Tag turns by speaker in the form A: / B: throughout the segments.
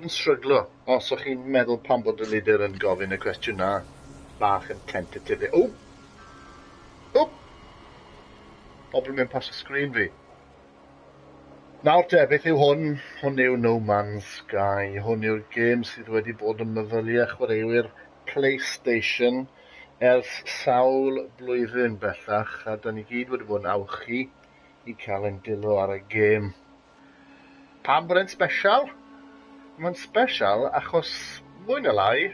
A: yn stryglo, os o'ch chi'n meddwl pam bod y leader yn gofyn y cwestiwn na, bach yn tentative. O! O! Pobl yn mynd past y sgrin fi. Nawr te, beth yw hwn? Hwn yw No Man's Sky. Hwn yw'r gêm sydd wedi bod yn myfyliau chwaraewyr PlayStation ers sawl blwyddyn bellach, a da ni gyd wedi bod yn awchu i cael ein dilo ar y gêm. Pam bod e'n special? Mae'n special achos, mwy na lai,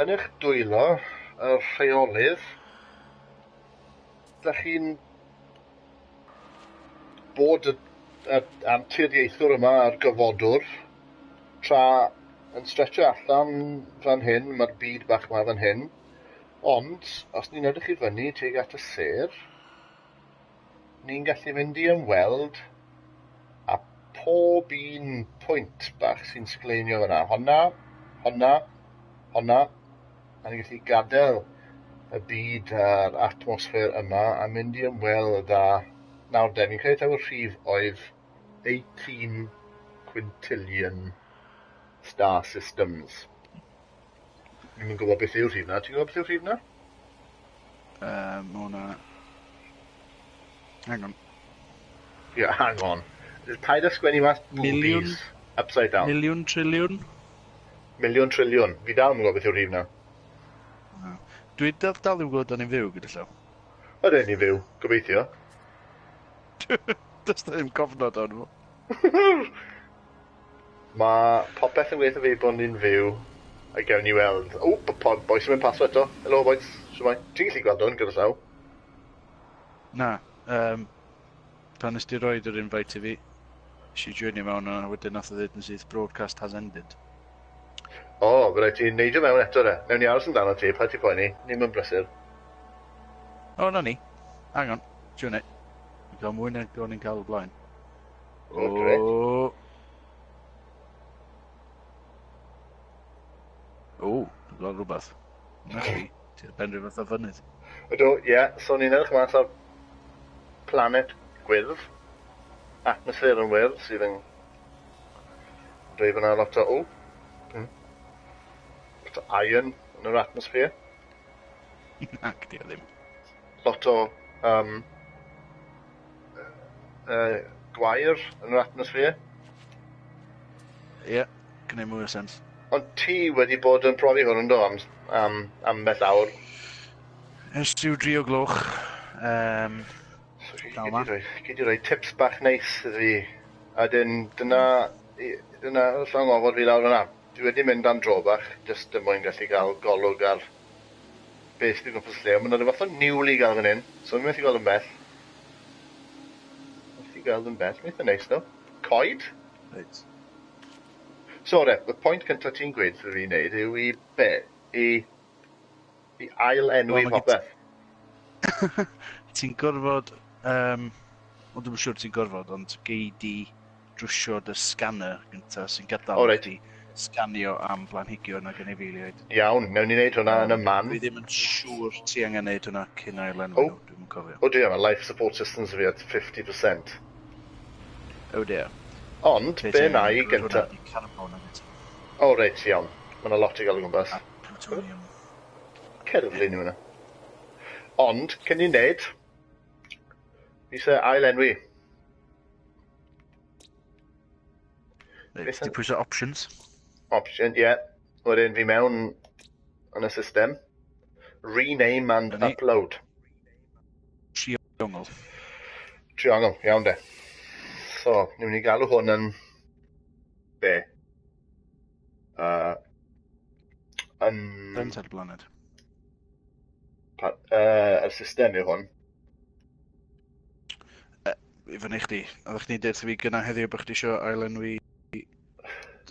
A: yn eich dwylo, y rheolydd, da chi'n bod y, y anturiaethwr yma a'r gofodwr, tra yn stretcho allan fan hyn, mae'r byd bach yma fan hyn, ond os ni'n edrych i fyny tuag at y sêr, ni'n gallu mynd i ymweld â pob un pwynt bach sy'n sgleinio fyna. Honna, honna, honna. A ni'n gallu gadael y byd a'r atmosffer yma a mynd i ymweld â... Nawr de, fi'n credu taw y rhif oedd 18 quintillion star systems. Ni'm yn gwybod beth yw'r rhif 'na. Ti'n gwybod beth yw'r rhif 'na?
B: Mae hwnna... Hang on.
A: Yeah, hang on. Paid â sgwennu mas boobies upside down.
B: Miliwn triliwn?
A: Miliwn triliwn. Fi dal yn gwybod beth yw'r rhif 'na.
B: Na. Dwi dal, dal i'w gwybod o'n i'n fyw gyda llaw.
A: Ydyn ni'n fyw, gobeithio.
B: Does na ddim cofnod o'n nhw.
A: Mae popeth yn gweithio fi bod ni'n fyw a gewn ni weld. O, boys yn mynd paso eto. Helo, boys. Shwmae? Ti'n gallu gweld hwn gyda llaw?
B: Na. Pan nes di roed yr invite i fi, nes i joinio mewn a wedyn nath o ddweud yn syth, "Broadcast has ended."
A: O, oh, bydd rhaid ti neidio mewn eto de. Newn ni aros amdano ti, paid ti poeni. Ni'n mynd brysur.
B: O, na ni. Hang on. Join it. Dwi'n cael mwy nag o'n i'n cael o blaen.
A: O, grêt.
B: O. O, dwi'n gweld rhywbeth. Na chi, ti ar ben rhyw fath o fynydd.
A: Ydw, ie. Yeah. So ni'n edrych mas ar planet gwyrdd. Atmosffer yn wyrdd sydd yn dweud bod yna lot o... O, lot o iron yn yr atmosphere.
B: Nac, di o ddim.
A: Lot o gwair yn yr atmosphere.
B: Ie, yeah, gwneud mwy o sens.
A: Ond ti wedi bod yn profi hwn yn do am bell awr?
B: Ers rhyw 3 o gloch.
A: So,
B: Dal ma.
A: Gei di roi tips bach neis iddo fi. A dyn, dyna llong ofod fi lawr yna. Dwi wedi mynd am dro bach, jyst er mwyn gallu gael golwg ar beth sydd gwmpas y lle. Ond mae yna rhyw fath o niwl i gael fan hyn, so fi'n methu gweld yn bell. Methu gweld yn bell, mae'n eitha neis ddo. Coed?
B: Reit.
A: So re, y pwynt cyntaf ti'n gweud wrth fi wneud yw i be? I ail enwi
B: Wel, ma'
A: popeth.
B: Ti'n gorfod... Wel, dwi'm yn siŵr ti'n gorfod, ond gei di drwsio dy scanner gynta sy'n gadael
A: O, reit.
B: i chdi sganio am blanhigion ac anifeiliaid.
A: Iawn, newn ni wneud hwnna yn y man.
B: Dwi ddim yn siŵr ti angen neud hwnna cyn ail enwi
A: O.
B: nhw, dwi'm yn cofio.
A: O dear, mae life support systems fi at 50%.
B: Oh dear.
A: Ond,
B: Be
A: be
B: ti
A: na i
B: angen
A: gynta...
B: hwnna 'di carbon ag ati.
A: O, reit, iawn. Mae yna lot i gael o gwmpas.
B: A plutonium.
A: Cerflun yw hwnna. Ond, cyn i wneud, fi eisiau ail enwi.
B: Reit,
A: Beth
B: di pwyso options.
A: Option, ie. Yeah. Wedyn fi mewn yn y system. Rename and
B: Na ni.
A: Upload.
B: Triongl.
A: Triongl, iawn de. So, ni'n mynd i galw hwn yn... Be? Yn...
B: Planet ar blaned.
A: Y system yw hwn.
B: I fyny chdi. Oeddech chdi'n deud wrtho fi gynna heddiw bod chdi isio ailenwi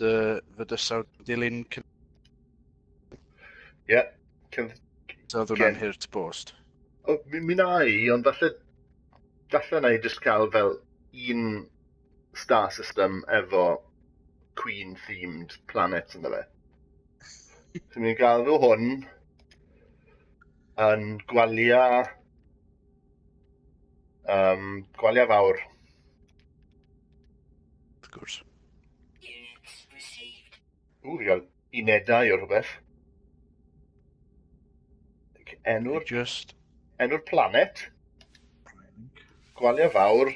B: dy fydysawd dilyn
A: Ie. Yeah.
B: So oedd hwnna'n hurt bost.
A: O, mi na i, ond falle... Falle na i just cael fel un star system efo Queen-themed planets ynddo fe. So mi'n gael nhw hwn yn Gwalia Fawr.
B: Wrth gwrs.
C: Units received.
A: Ww, fi gael unedau o rhywbeth. Enw'r
B: Just
A: enw'r planet, Gwalia Fawr,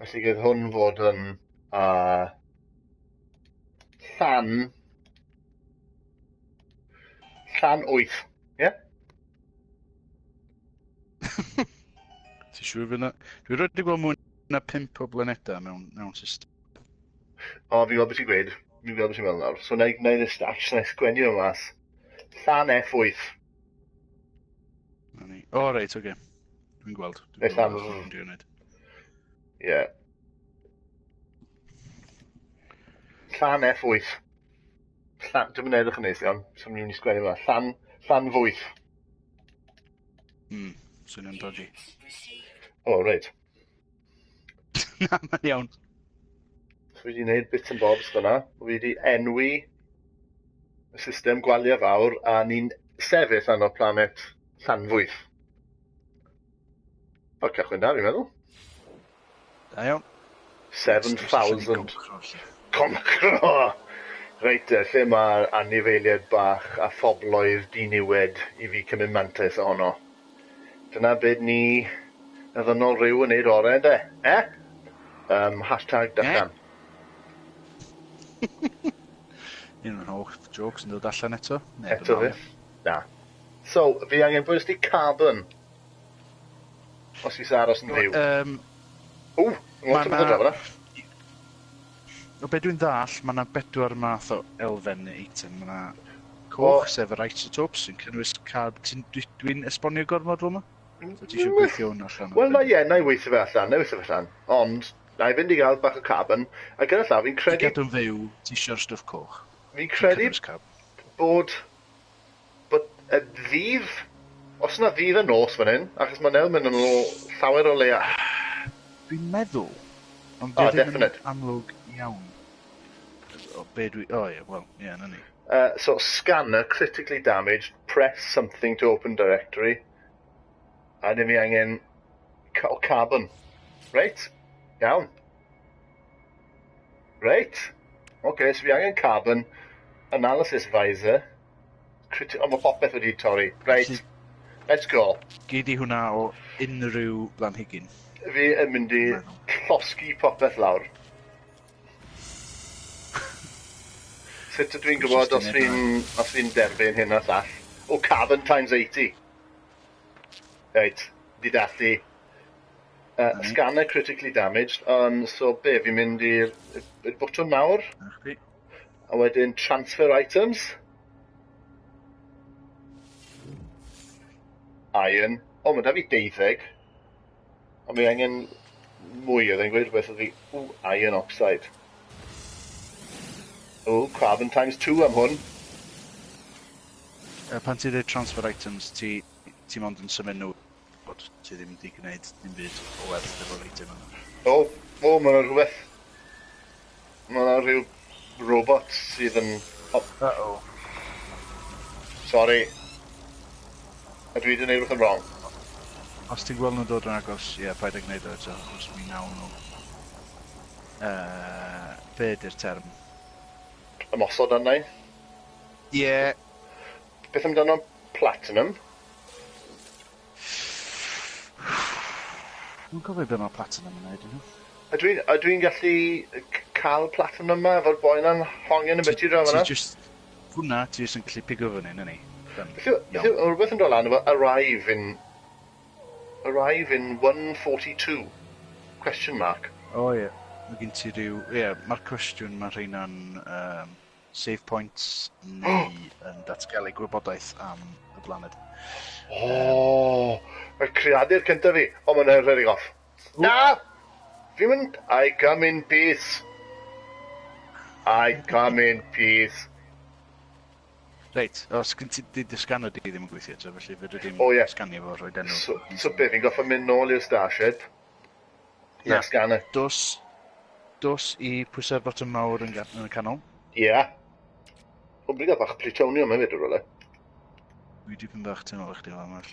A: felly gyda hwn fod yn llan 8, ie? Yeah?
B: Ti'n siŵr fydd na? Dwi rioed wedi gweld mwy na 5 o blanedau mewn system.
A: O, fi'n gweld beth ti'n gweud. Fi'n gweld beth ti'n meddwl nawr. So, na i just actually na i sgwennu o mas. Llan F8.
B: Na ni. O, reit, oce. Dwi'n gweld. Dwi'n
A: Neu
B: gweld
A: llan
B: beth dwi'n drio wneud.
A: Ie. Yeah. Llan F8. Llan, dwi'n mynd edrych yn neis iawn. So, ni'n mynd i sgwennu yma. Llan fwyth.
B: Swnio'n dodgy.
A: O, oh, reit.
B: Na, mae'n iawn.
A: So, fi wedi gwneud bits and bobs fyna. Fi wedi enwi y system Gwalia Fawr a ni'n sefyll arno planet Llanfwyth. O, cychwyn da, fi'n meddwl.
B: Da iawn.
A: 7,000. Concro! Reit, lle mae'r anifeiliaid bach a phobloedd diniwed i fi cymryd mantais ohono? Dyna beth ni y ddynol rhyw yn neud orau, ynde? Eh? #dychan.
B: Un o'n hoff jokes yn dod allan eto. Neb yn
A: Eto
B: malio.
A: fyth? Na. So, fi angen bwys di carbon. Os fi eisiau aros yn fyw. Ww, lot o bethau draw fyna.
B: O be dwi'n ddall, mae yna bedwar math o elfen neu eitem. Mae yna coch, sef yr isotopes, sy'n cynnwys carb. Dwi'n esbonio gormod fel yma? So ti eisiau gweithio hwn allan?
A: Wel, na, ie, na i weithio fe allan, na i weithio fe allan. Ond, na i fynd i gael bach o carbon, a gyda llaw, fi'n
B: I
A: credu
B: gadw'n fyw, ti eisiau'r stwff coch.
A: Fi'n credu
B: Cynnwys carb.
A: bod y ddydd, os yna ddydd y nos fan hyn, achos mae nel mynd yn ôl llawer o leia.
B: Dwi'n meddwl, ond
A: O,
B: dio ddim yn
A: definite.
B: amlwg iawn. O, be dwi... O, ie, wel, ie, na ni.
A: So, scanner, critically damaged, press something to open directory. A dyn fi angen carbon. Reit, iawn. Reit. Oce, okay, so fi angen carbon, analysis visor. O, mae popeth wedi torri. Reit, let's go.
B: Gei di hwnna o unrhyw blanhigyn.
A: Fi yn mynd i
B: Meddwl.
A: llosgi popeth lawr. Sut ydw i'n gwybod
B: Jyst i neud
A: os fi'n derbyn hyn a llall? O, carbon times 80. Reit, di dallu.
B: Na ni.
A: Scanner critically damaged. So be, fi'n mynd i'r i'r botwm mawr,
B: Na chdi.
A: a wedyn transfer items. Iron. O, mae da fi 12. Ond mae angen mwy, oedd e'n gweud rhywbeth oedd fi. Ww, iron oxide. O, carbon times 2 am hwn.
B: Pan ti'n dweud transfer items, ti mond yn symud nhw bod ti ddim wedi gwneud dim byd o werth efo'r item yna.
A: O, o, mae yna rhywbeth. Mae yna rhyw robot sydd yn. O,
B: Uh-oh.
A: sorry. A dwi wedi gwneud rhywbeth yn wrong.
B: Os ti'n gweld nhw'n dod yn agos, ie, paid â gwneud o eto, achos mi nawn nhw. Be di'r term?
A: Ymosod arna i.
B: Ie. Yeah.
A: Beth amdano platinum?
B: Dwi'n cofio be mae platinum yn neud, nhw.
A: Ydw i'n gallu cael platinum yma efo'r boi yna'n hongian y byti draw
B: Ti
A: fyna?
B: just... Hwna, ti jyst yn gallu pigo fyny, na ni. Done.
A: Beth yw, mae rhywbeth yn dod lan efo arrive in 142? Question mark.
B: O ie. Mae gen ti rhyw... Ie, yeah, mae'r cwestiwn, mae rheina'n save points neu yn datgelu gwybodaeth am y blaned.
A: O, mae'r creadur cyntaf fi. O, mae'n rhedeg off. Na! Fi'n mynd. I come in peace. I come in peace.
B: Reit, os gen ti di scanner di ddim yn gweithio eto, felly fedri dim
A: O, ie.
B: sganio fo rhoi enw.
A: So be, fi'n goffa mynd nôl i'r starship? Ie,
B: Na.
A: scanner.
B: Dos i pwysau'r botwm mawr yn y canol.
A: Ie. Yeah. O, dwi'n gael bach plutonium hefyd o rywle.
B: Dwi dipyn bach tu ôl i chdi fel yma,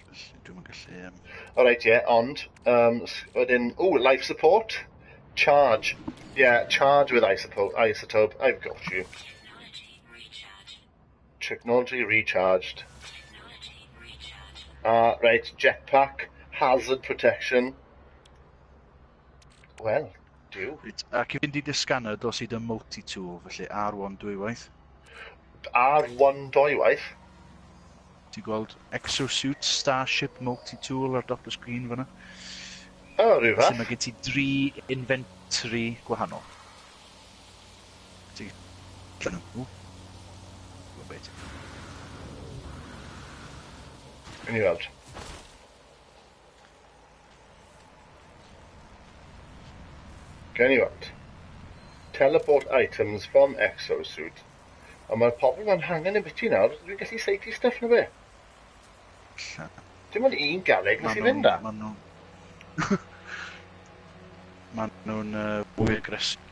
B: dwi'm yn gallu.
A: Alright, ie, yeah, ond, wedyn, oh, life support. Charge. Yeah, charge with isotope. Isotope. I've got you.
C: Technology recharge.
A: Technology recharged. Ah, right, jetpack, hazard protection. Wel, diw.
B: Reit, ac i fynd i dy scanner, dos i dy multi-tool, felly R1 dwywaith.
A: R1 dwywaith?
B: Ti'n gweld Exosuit Starship Multi-Tool ar dop y sgrin fan'na?
A: O, rhyw fath.
B: Felly mae gen ti dri inventory gwahanol. Ti... Ww. Gwybod beth.
A: Yn i weld. Gen i weld. Teleport items from exosuit. Ond mae'r pobl ma'n hangen y biti nawr, dwi'n gallu seitu stuff na be.
B: Lla.
A: Dim ond un galeg nes i fynd â.
B: Ma' nhw'n... Ma' nhw'n fwy aggressive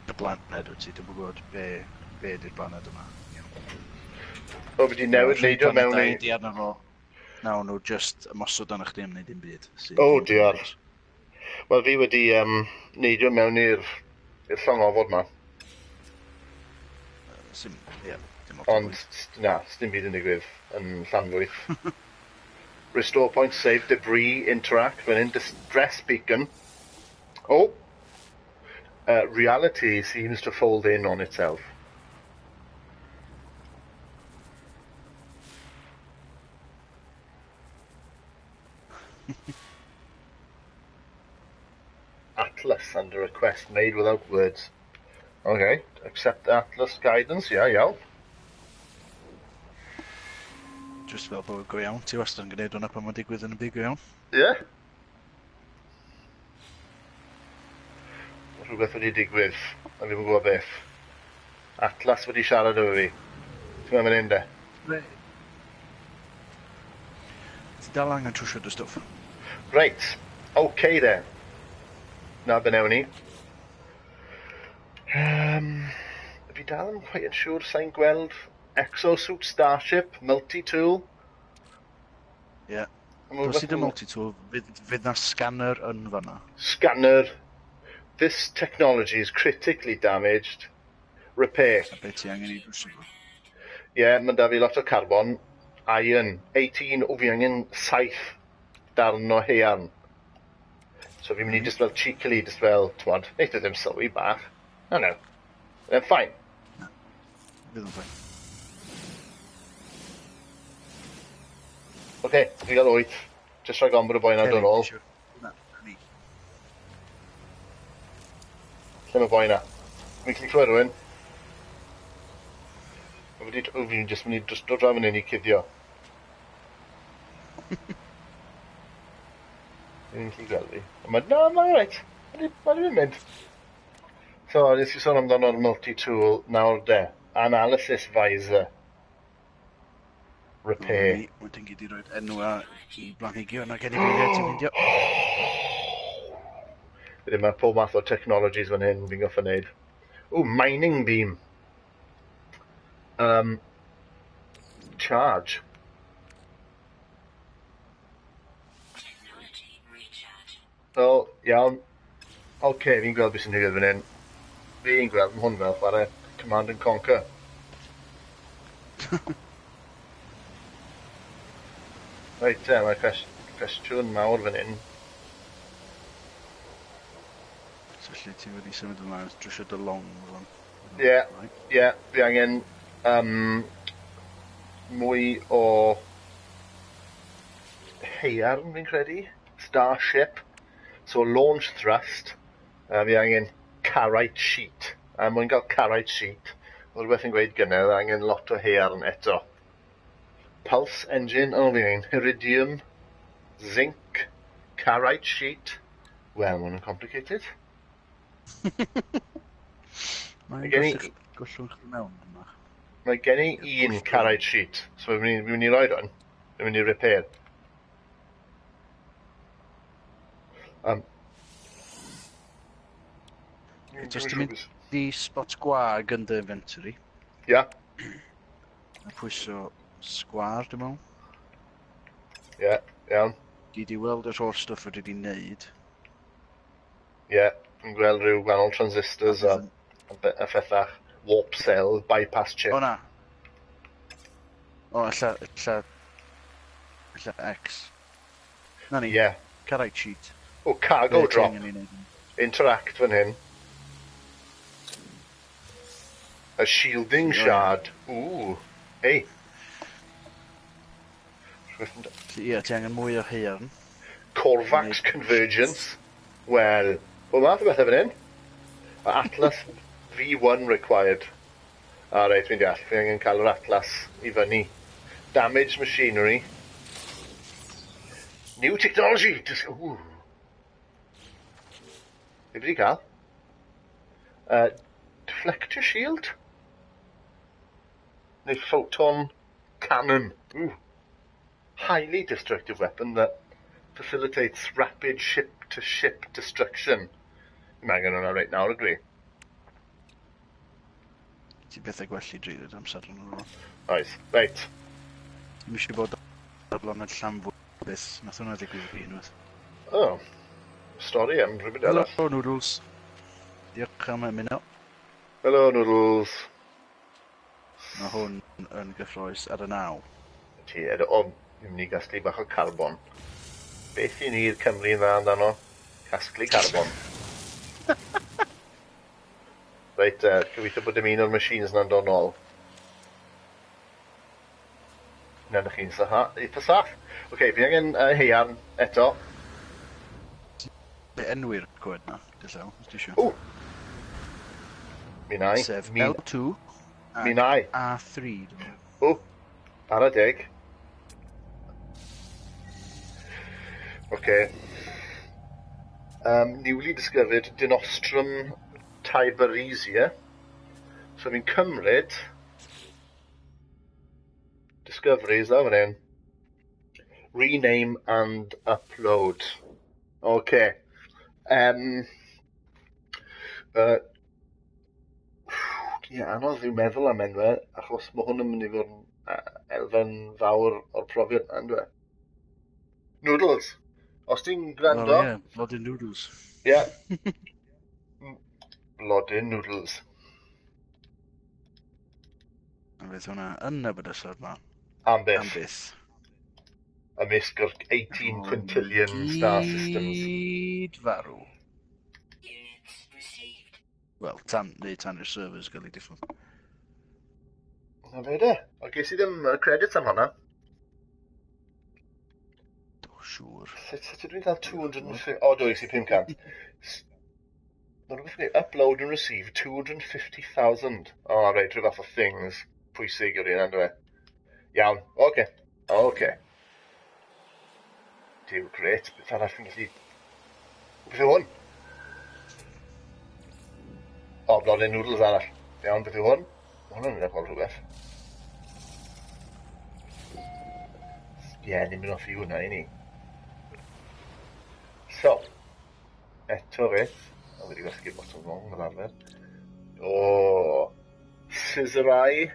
B: y blaned wyt ti, dwi'm yn gwybod be, be ydy'r blaned yma.
A: O, fi 'di newid neidio mewn i...
B: Di arno fo, nawn nhw just ymosod arno chdi am wneud dim byd.
A: Oh dear. Wel, fi wedi neidio mewn i'r llong ofod ma.
B: Sim, ie, dim lot o
A: Ond, na, dim byd yn digwydd yn Llanfwyth. Restore point, save debris, interact, fan hyn, distress beacon. Oh! Reality seems to fold in on itself. Atlas under request made without words. Okay, accept Atlas guidance, yeah, iawn.
B: Just fel bywyd go iawn, ti wastad yn gwneud hwnna pan mae'n digwydd yn y byd go iawn.
A: Ie. Yeah. Rhywbeth wedi digwydd, a fi'n gwybod beth. Atlas wedi siarad efo fi. Ti'n mynd hyn de?
B: Ti dal angen trwsio dy stwff.
A: Reit, okay then. Na be newn ni. Fi dal yn quite yn siŵr sa'n gweld Exosuit Starship, multi-tool.
B: Ie. Yeah. Dos i dy multi-tool, fydd na scanner yn fanna.
A: Scanner. This technology is critically damaged. Repair.
B: A be ti angen i drwsio fo?
A: Ie, yeah, mae da fi lot o carbon. Iron. 18, o fi angen 7 darn o haearn. So fi'n mynd i just fel cheekily, just fel, t'mod, neith o ddim sylwi bach. No, no. Then fine.
B: Na. Fydd o'n fine.
A: Oce, fi gael 8. Just rhag ofn bod y boi 'na dod nôl.
B: Na, ni.
A: Lle mae boi 'na? Fi'n gallu clywed rhywun. O, fi'n just mynd i just dod draw fan hyn i cuddio. Fi'n gallu gweld fi. Ond mae, na, mae'n reit. Mae'n mynd. So, nes i sôn amdano'r multi-tool nawr de. Analysis visor. Repair.
B: Wedyn gyd i roed enwa i blanhigion ac anifeiliaid ti'n ffindio.
A: Wedyn mae pob math o technologies fan hyn fi'n goffa wneud. O, mining beam. Charge. O, iawn. Oce, fi'n gweld beth sy'n digwydd fan hyn. Fi'n gweld hwn fel chwarae Command and Conquer. Reit te, mae cwestiwn mawr fan hyn.
B: So lle ti wedi symud ymlaen, drwsio dy long fan?
A: Ie, ie, fi angen mwy o haearn fi'n credu. Starship. So launch thrust. Fi angen carite sheet. A mwyn gael carite sheet, oedd rhywbeth yn gweud gynne, oedd angen lot o haearn eto. Pulse engine, o fi angen iridium, zinc, carite sheet. Wel, ma' hwn yn complicated.
B: Mae'n
A: Gen i
B: gollwng chdi mewn yma.
A: Mae gen i un carite sheet, so fi'n mynd i roed hwn. Fi'n mynd i repair.
B: Just yn mynd i spot gwag yn dy inventory.
A: Ia.
B: A pwyso sgwar, dwi'n meddwl.
A: Ie, iawn.
B: Di di weld yr holl stwff wedi di wneud.
A: Ie, fi'n gweld rhyw gwahanol transistors a phethach. Warp cell, bypass chip.
B: O na. O, ella X. Na ni.
A: Ie. Yeah.
B: Carite sheet.
A: O, cargo
B: Be ti
A: drop.
B: angen i neud?
A: Interact fan hyn. A shielding shard. Ooh. Ei. Rhywbeth yn
B: Ie, ti angen mwy o haearn.
A: Corvax Convergence. Wel, bob math o bethau fan hyn. A Atlas V1 required. A reit, fi'n deall. Fi angen cael yr Atlas i fyny. Damaged machinery. New technology! Just, ooh. Be wedi cael? Deflector shield? Neu photon cannon. Ooh. Highly destructive weapon that facilitates rapid ship-to-ship destruction. Dwi'n angen hwnna reit nawr, ydw i?
B: Ti bethau gwell i dreulio dy amser yn ôl.
A: Oes, reit.
B: Ddim eisiau bod ar blaned Llanfwrdd. Nath hwnna ddigwydd i fi unwaith.
A: Oh, stori am rhywbeth
B: Hello,
A: arall.
B: Noodles. Diolch am ymuno.
A: Hello, Noodles.
B: Mae hwn yn gyffrous ar y 9.
A: Ti, ed, o, fi'n mynd i gasglu bach o carbon. Beth i ni'r Cymru yn dda amdano? Casglu carbon. Reit, gobeithio bod dim un o'r machines na'n dod nôl. Na, ydych chi'n eitha saff. Oce, okay, fi angen haearn eto.
B: Be enwi'r coed na, dy llaw, os ti isio.
A: O! Mi nai.
B: Sef
A: Mi,
B: L2
A: mi nai.
B: A3. Dwi'n meddwl.
A: O! Ar y deg. Oce. Newly discovered Dinostrum Tiberisia. So fi'n cymryd discoveries lawr fan hyn. Rename and upload. Oce. Ie, anodd yw meddwl am enwau, achos mae hwn yn mynd i fod yn elfen fawr o'r profiad yna, yndw e? Noodles. Os ti'n gwrando...
B: Wel, ie, blodyn noodles.
A: Ie. Blodyn noodles.
B: A fydd hwnna yn y bydysawd ma.
A: Am byth.
B: Am byth.
A: Ymysg yr 18 quintillion star systems.
B: Gyd farw. Wel, tan, neu tan i'r servers gael ei diffodd.
A: Na fe de. O, ges i ddim credit am hwnna.
B: Do, siŵr.
A: Sut ydw i'n cael 250? O, do, es i 500. Mae rhywbeth yn upload and receive 250,000. O, reit, rhyw fath o things pwysig yw'r un, ynddo e? Iawn, oce. Oce. Duw, grêt. Beth arall fi'n gallu... Beth yw hwn? O, blodyn noodles arall. Iawn, beth yw hwn? Mae hwn yn edrych fel rhywbeth. Ie, yeah, ni'n mynd off i hwnna i ni. So, eto fyth. O, wedi gwasgu'r botwm wrong fel arfer. O, Scissorai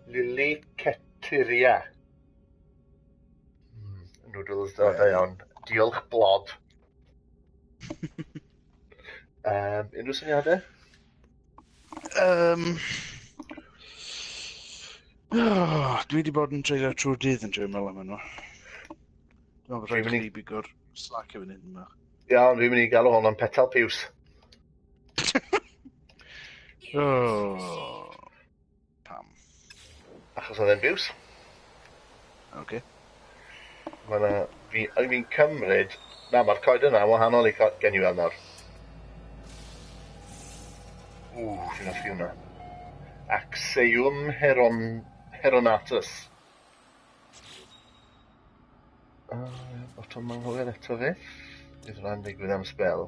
A: Liliceteria. Noodles, da, da iawn. Diolch, blod. Unrhyw syniadau?
B: Oh, dwi wedi bod yn treulio trwy'r dydd yn trio meddwl am enw. Dwi'n meddwl bod rhaid
A: Dwi'n mynd
B: i chi bigo'r slack efo hyn yma.
A: Iawn, dwi'n mynd i galw hwn am petal piws.
B: Oh. Pam?
A: Achos oedd e'n biws.
B: Oce.
A: Mae 'na... Fi'n cymryd... Na, mae'r coed yna yn wahanol i gen i weld nawr. Ww, fi'n hoffi hwnna. Axeum Heronatus. Botwm anghywir eto fyth. Bydd hwnna'n digwydd am sbel.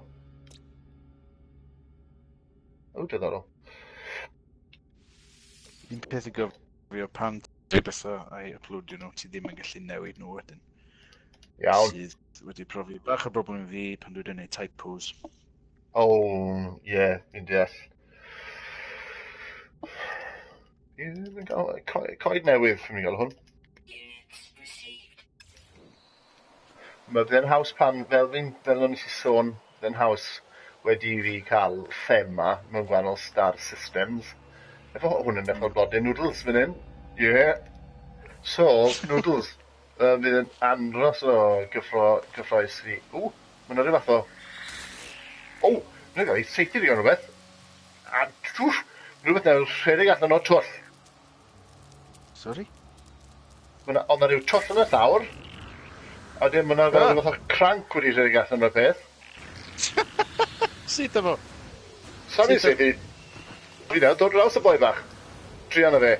A: O, diddorol.
B: Un peth i gofio pan ti'n bethau a'i uploadio nhw, ti ddim yn gallu newid nhw wedyn.
A: Iawn.
B: Sydd wedi profi bach o broblem i fi pan dwi wedi gwneud typos.
A: O, ie, yeah, fi'n deall. Ie, fi'n cael coed newydd, fi'n mynd i gael hwn. Mae fe'n haws pan, fel o'n i sôn, fe'n haws wedi i fi cael thema mewn gwahanol star systems. Efo hwn yn dechrau blodyn noodles fan hyn. Ie. Yeah. So, noodles. Fydd yn andros o gyffro, gyffroes i. Ww, mae yna rhyw fath o... O, mae'n cael ei saethu fi gan rhywbeth. A twff, rhywbeth newydd rhedeg allan o'r twll.
B: Sorry?
A: Mae 'na, oedd 'na rhyw twll yn y llawr. A wedyn mae yna fel rhyw fath o cranc wedi rhedeg allan o'r peth.
B: Sut efo?
A: Sami saethu. Fi nawr dod draws y boi bach. Druan o fe.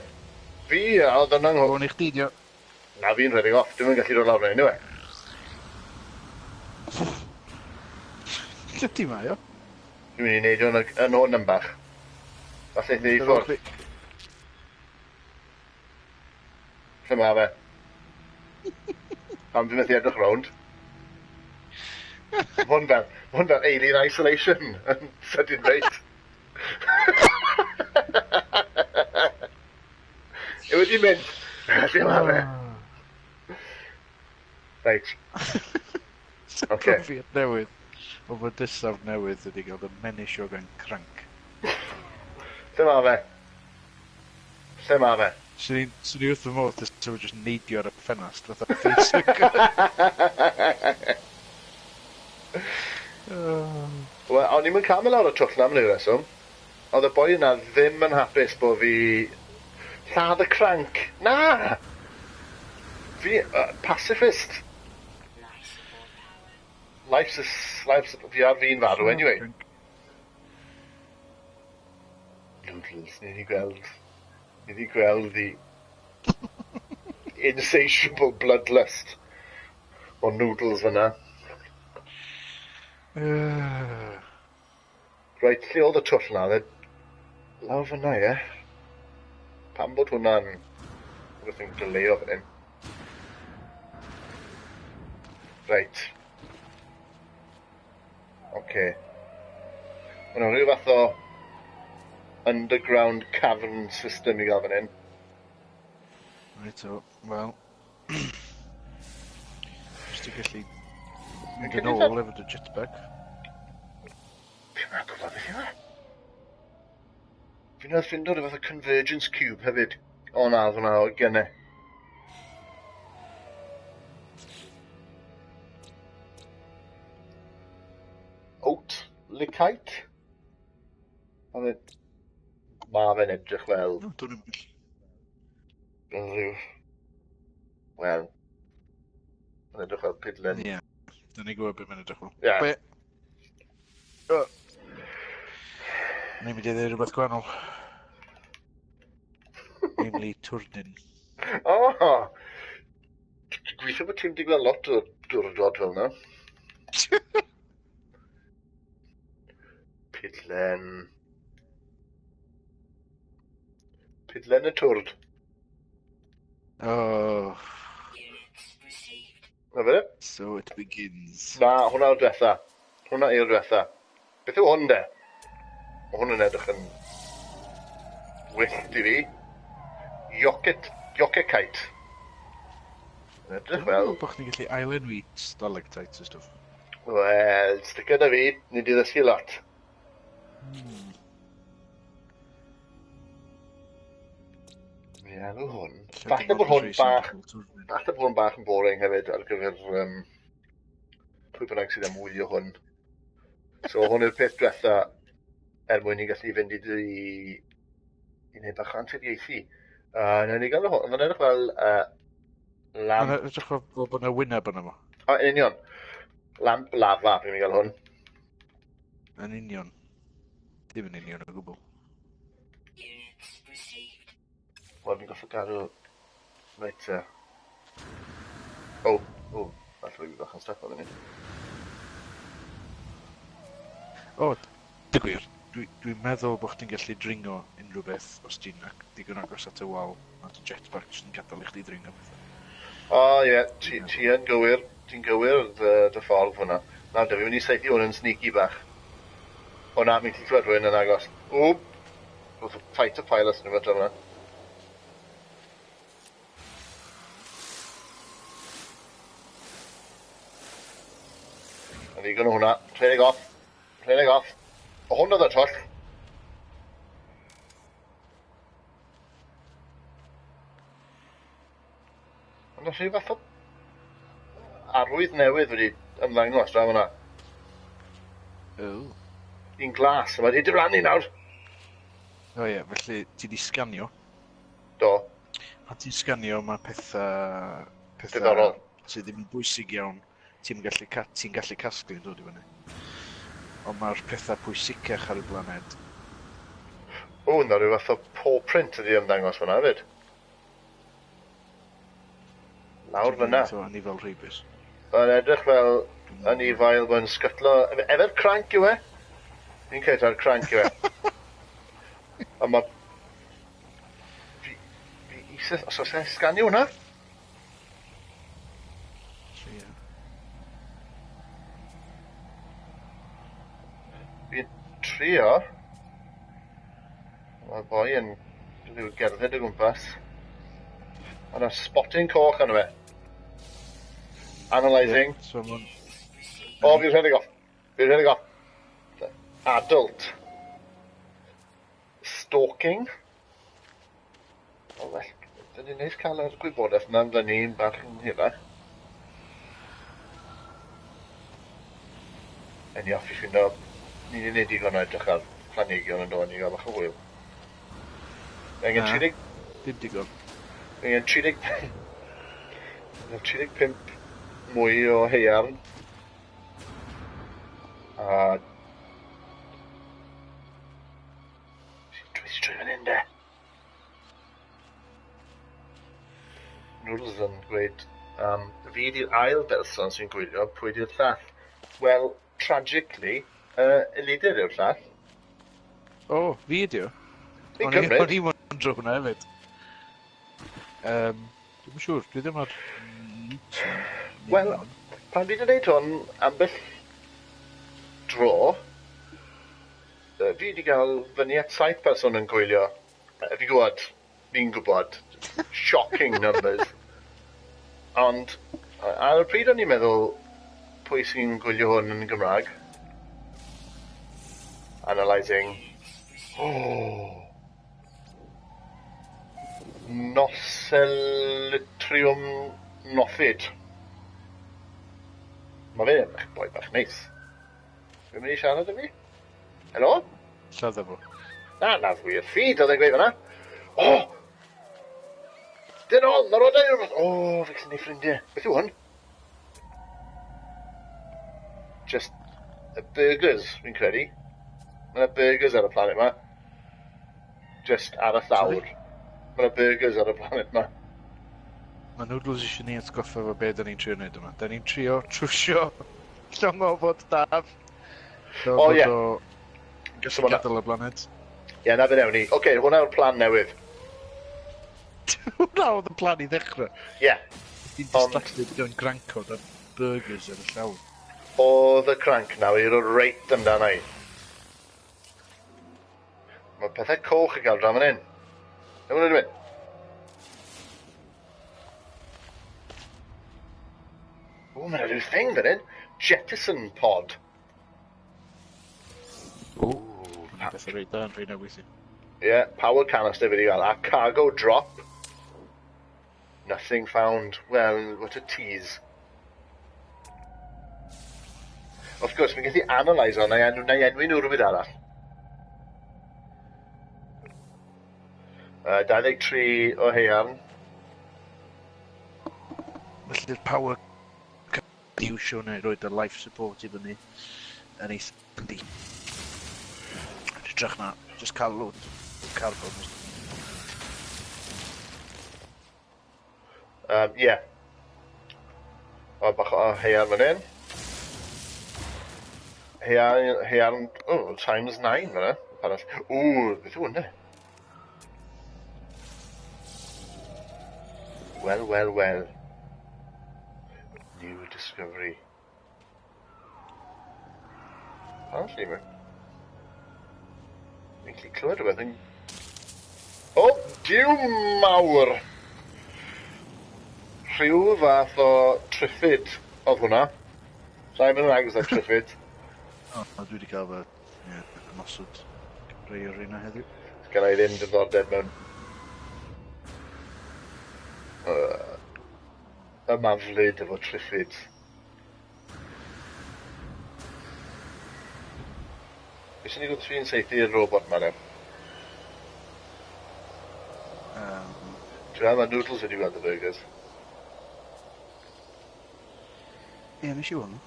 A: Fi, a oedd yna'n...
B: O'n i chdi, dio.
A: Na, fi'n rhedeg off. Dwi'm yn gallu dod lawr anyway.
B: Lle ti mae o?
A: Dwi'n mynd i neidio yn, yn hwn yn bach. Falle eith e i ffwrdd. Lle mae fe? Pam dwi'n methu edrych rownd? Hwn fel, hwn fel Alien Isolation yn sydyn reit. E wedi mynd. Lle mae fe? Reit. Oce.
B: Profiad newydd o fydysawd newydd ydi gael dy menisio gan cranc.
A: Lle mae fe? Lle mae fe?
B: Swn i wrth fy modd os fo jyst neidio ar y ffenast fatha facehugger.
A: Wel, o'n i'm yn cael mynd lawr y twll na am ryw reswm. Oedd y boi yna ddim yn hapus bod fi... Lladd y cranc! Na! Fi... Pacifist! Life's a... Life's... Fi ar fi'n farw anyway. Noodles, ni wedi gweld... Ni wedi gweld the insatiable bloodlust o noodles fyna. Reit, lle oedd y twll na? Oedd e lawr fyna, ie? Pam bod hwnna'n rhywbeth yn goleuo fan hyn? Reit. Oce. Mae yna rhyw fath o underground cavern system i gael fan hyn.
B: Reit o, wel... Os ti'n gallu mynd yn ôl efo dy jetpack.
A: Fi'n meddwl gwybod beth yw e. Fi'n meddwl ffindo rhyw fath o convergence cube hefyd. O na, oedd hwnna o gynne. Oat Licite? Ma' fe... Ma' fe'n edrych fel...
B: No, dwi'n mynd.
A: Fel rhyw... Wel... Mae'n edrych fel pidlen.
B: Ie. Dyna ni'n gwybod beth mae'n edrych fel.
A: Ie.
B: Be? Ni'n mynd i ddweud rhywbeth gwahanol. Namely, twrdyn.
A: O! Gweithio bod ti'n digwydd lot o diwrnod fel yna. Pidlen... Pidlen y twrd.
B: Oh.
A: Na fe?
B: So it begins.
A: Na, hwnna yw'r diwetha. Hwnna yw'r diwetha. Beth yw hwn de? Mae hwn yn edrych yn wyllt i fi. Yocket, Yocketite. Yn edrych fel...
B: Bod chdi'n gallu ailenwi stalactites a stwff.
A: Wel, sticio da fi, ni di ddysgu lot. Mi enw hwn. Falle bod hwn bach... Falle bod hwn bach yn boring hefyd ar gyfer pwy bynnag sydd am wylio hwn. So hwn yw'r peth diwetha er mwyn i gallu fynd i i wneud bach o anturiaethu. Nawn ni gael hwn. Mae'n edrych fel lamp...
B: Mae'n edrych fel bod yna wyneb yna fo.
A: O, yn union. Lamp lava, fi'n mynd i gael hwn.
B: Yn union. Dim yn union o gwbl.
A: Wel, fi'n gorfod gadw... Reit te. O, o, falle fi bach yn stuck o'n hynny.
B: O, dy gwir. Dwi'n meddwl bod chdi'n gallu dringo unrhyw beth os ti'n digon agos at y wal, a dy jetpack jyst yn gadael i chdi dringo pethau.
A: O ie, ti yn gywir, ti'n gywir dy ffordd hwnna. Na, da fi'n mynd i saethu hwn yn sneaky bach. O na, fi'n gallu clywed rhywun yn agos. Wp! Wrth fighter pilot yn rhywbeth fel yna. A ddigon o hwnna. Rhedeg off. Rhedeg off. O hwn oedd y twll. Ond rhyw fath o arwydd newydd wedi ymddangos draw fyna.
B: Oh.
A: Un glas, a mae wedi diflannu nawr.
B: O ie, felly ti di sganio.
A: Do.
B: Pan ti'n sganio, mae pethau
A: Diddorol.
B: Sydd ddim yn bwysig iawn. Ti'n gallu, ti gallu casglu yn dod i fyny. Ond mae'r pethau pwysicach ar y blaned.
A: O, na rhyw fath o paw print ydi ymddangos fyna hefyd. Lawr fyna.
B: So, anifail rheibus.
A: Mae'n edrych fel anifail mae'n sgytlo. Efo'r cranc yw e? Fi'n credu ta'r cranc yw e. A mae... Fi eisiau... Os oes e sganio hwnna?
B: Ie.
A: Fi'n trio. Mae'r boi yn rhyw gerdded o gwmpas. Mae yna spotting coch arno fe. Analysing.
B: So mae'n...
A: O, fi'n rhedeg off. Fi'n rhedeg off. Adult. Stalking. O, well, dyn ni'n neis cael yr gwybodaeth yna amdano ni'n bach yn hirach. En i off i ffindo, ni wedi gwneud digon o edrych ar planhigion yn dod, ni gael bach o hwyl. Angen
B: Na.
A: 30,
B: Dim digon.
A: Angen 30, angen 35 mwy o haearn. A... Dwi trwy fan hyn de. Noodles yn gweud, fi di'r ail berson sy'n gwylio, pwy di'r llall? Wel, tragically, Elidir yw'r llall.
B: O, fi ydi o.
A: Fi'n
B: O'n i-
A: cymryd.
B: O'n i'n wondro hwnna hefyd. Dwi'm yn siŵr, dwi ddim ar mute.
A: Wel, pan fi wedi gwneud hwn ambell dro, fi wedi cael fyny at 7 person yn gwylio. Fi'n gwybod, fi'n gwybod, shocking numbers. Ond, ar y pryd o'n i'n meddwl pwy sy'n gwylio hwn yn Gymraeg. Analysing. Oh. Noselitrium nothid. Mae fe'n boi bach neis. Fi'n mynd i siarad â fi? Helo?
B: Lladda fo.
A: Na, na, wir ffid oedd e'n gweud fyna. O! Dyn ôl, mae'r odau rhywbeth. O, fi gallu neud ffrindiau. Beth yw hwn? Just burgers, fi'n credu. Mae yna burgers ar y planet ma. Just ar y llawr.
B: Sorry?
A: Mae yna burgers ar y planet ma.
B: Mae Noodles eisiau ni atgoffa fo be da ni'n trio wneud yma. Da ni'n trio trwsio llong ofod Daf. Fel
A: O,
B: bod
A: ie.
B: o
A: So
B: gallu
A: ma' 'na-
B: gadael y blaned.
A: Ie, na fe newn ni. Oce, hwnna yw'r plan newydd.
B: Hwnna oedd y plan i ddechrau.
A: Ie.
B: Ti'n
A: Ond-
B: distracted gan grancod a burgers ar y llawr.
A: Oedd y cranc nawr i roi reit amdana i. Mae pethau coch i gael draw fan hyn. Dyma nhw'n mynd. O, mae'n rhyw thing fan hyn. Jettison pod.
B: O, Mae'n beth reit da yn rhaid weithio.
A: Ie, yeah, power canister fi wedi gael. A cargo drop. Nothing found. Well, what a tease. Of course, fi'n gallu analyse o, na i enwi nhw rhywbeth arall. 23 o haearn.
B: Felly'r power iwsio neu roed y life support i fyny yn eitha handy. Yn hytrach na, just cael load o carbon.
A: Yeah. O, bach o haearn fan hyn. Haearn, oh, times 9 fan hyn. Ww, beth yw hwnna? Wel, wel, wel. New discovery. Apparently, mae... Fi'n gallu clywed rhywbeth yn... O, diw mawr! Rhyw fath o triffid oedd hwnna. Sa'n mynd yn agos at triffid.
B: O, dwi wedi cael fy ie, ymosod rei o'r rheina heddiw.
A: Gen i ddim diddordeb mewn... Ymaflyd efo triffids. Beth sy'n digwydd os fi'n saethu'r robot ma de? Ti'n meddwl mae Noodles wedi gweld y burgers?
B: Ie, yeah, nes i weld nhw.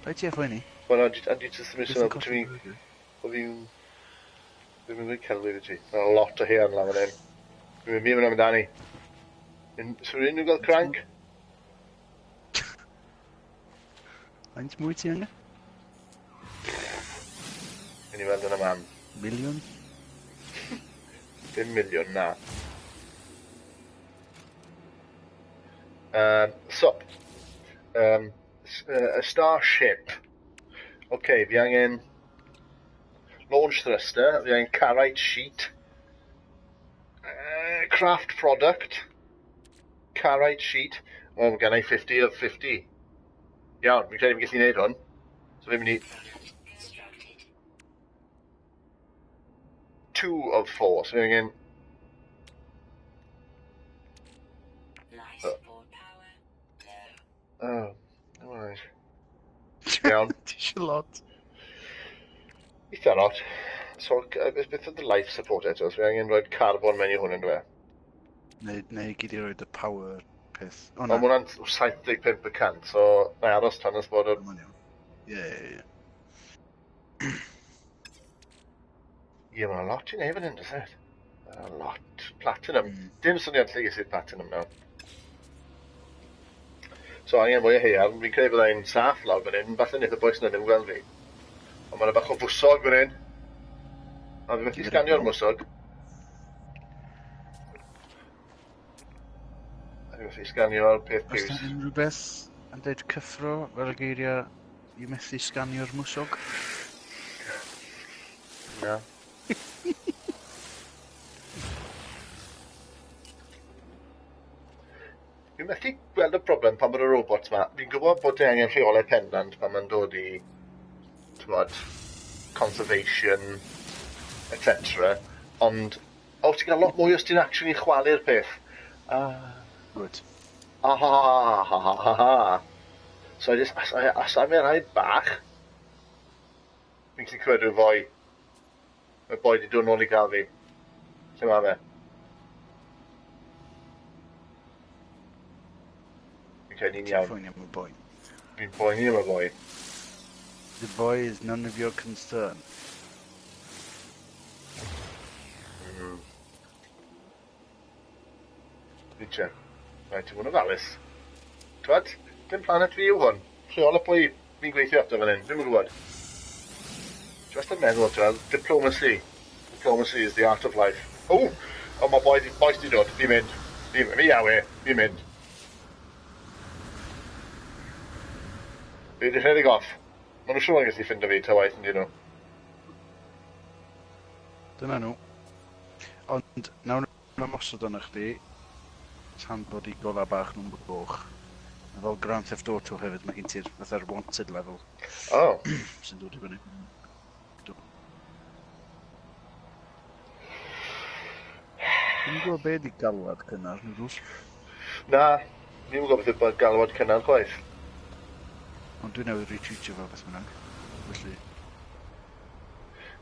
B: Paid ti â phoeni.
A: Wel, a di jyst ddim eisiau bod ti'n... Bod fi'n... Ddim yn gweud celwydd i ti. Mae'n lot o haearn lan fan hyn. Fi'n mynd amdani. So rhywun yn gweld cranc?
B: Faint mwy ti angen?
A: Yn i weld yn y man.
B: Miliwn?
A: Dim miliwn, na. So, a starship. OK, fi angen launch thruster, fi angen carite sheet, craft product, carite sheet. O, mae gen i 50 of 50. Iawn, fi'n credu fi'n gallu gwneud hwn. So fi'n mynd i... 2 of 4, so fi'n angen... Oh, alright. Iawn.
B: Ti eisiau lot?
A: Eitha lot. So, beth oedd y life support eto? So fi angen rhoi carbon mewn i hwn yn dwe.
B: Neu gyd i roed y power peth.
A: O, na. Ond hwnna'n 75%, so na i aros tan ys bod y...
B: Ie.
A: Ie, mae'n lot i neud fan hyn, does it? A lot. Platinum. Dim syniad lle ges i'r platinum nawr. So angen mwy o haearn, fi'n credu byddai'n saff lawr fan hyn, falle wneith y bois yna ddim gweld fi. Ond mae'n bach o fwsog fan hyn. A fi methu sganio'r mwsog. A fi methu sganio'r peth
B: piws. Oes 'na unrhyw beth yn dweud cyffro fel y geiriau i methu sganio'r mwsog?
A: Na. Fi'n methu gweld y broblem pan bod y robots ma. Fi'n gwybod bod ti angen rheolau pendant pan mae'n dod i, t'mod, conservation, etc. Ond, o, ti'n cael lot mwy os ti'n actually chwalu'r peth.
B: Ah. Good.
A: Ah, ha, ha, ha, ha, ha, ha. So, I just, as I'm rhai bach, fi'n gallu clywed rhyw foi. Mae boi di dod nôl i gael fi. Lle mae fe? Fi'n credu ni'n iawn.
B: Ti'n poeni am y boi.
A: Fi'n poeni am y boi.
B: The boy is none of your concern.
A: Fi'n check. Rhaid ti fod yn ofalus. Twad, dim planet fi yw hwn. Rheol y pwy fi'n gweithio ato fan hyn, dwi'm yn gwybod. Dwi wastad yn meddwl, twel, diplomacy. Diplomacy is the art of life. O! O, mae boi, bois di dod, fi'n mynd. Fi awe, fi'n mynd. Fi wedi rhedeg off. Maen nhw siŵr yn gallu ffindo fi ta waith yn dyn nhw.
B: Dyna nhw. Ond nawn nhw ymosod arno chdi tan bod i gola bach nhw'n goch. A fel Grand Theft Auto hefyd, mae gen ti'r fatha'r wanted level.
A: Oh.
B: Sy'n dod i fyny. Dwi'n gwybod be di galwad cynnar, Noodles.
A: Na, ddim yn gwybod beth yw galwad cynnar chwaith.
B: Ond dwi'n newydd retweetio fo beth bynnag. Felly...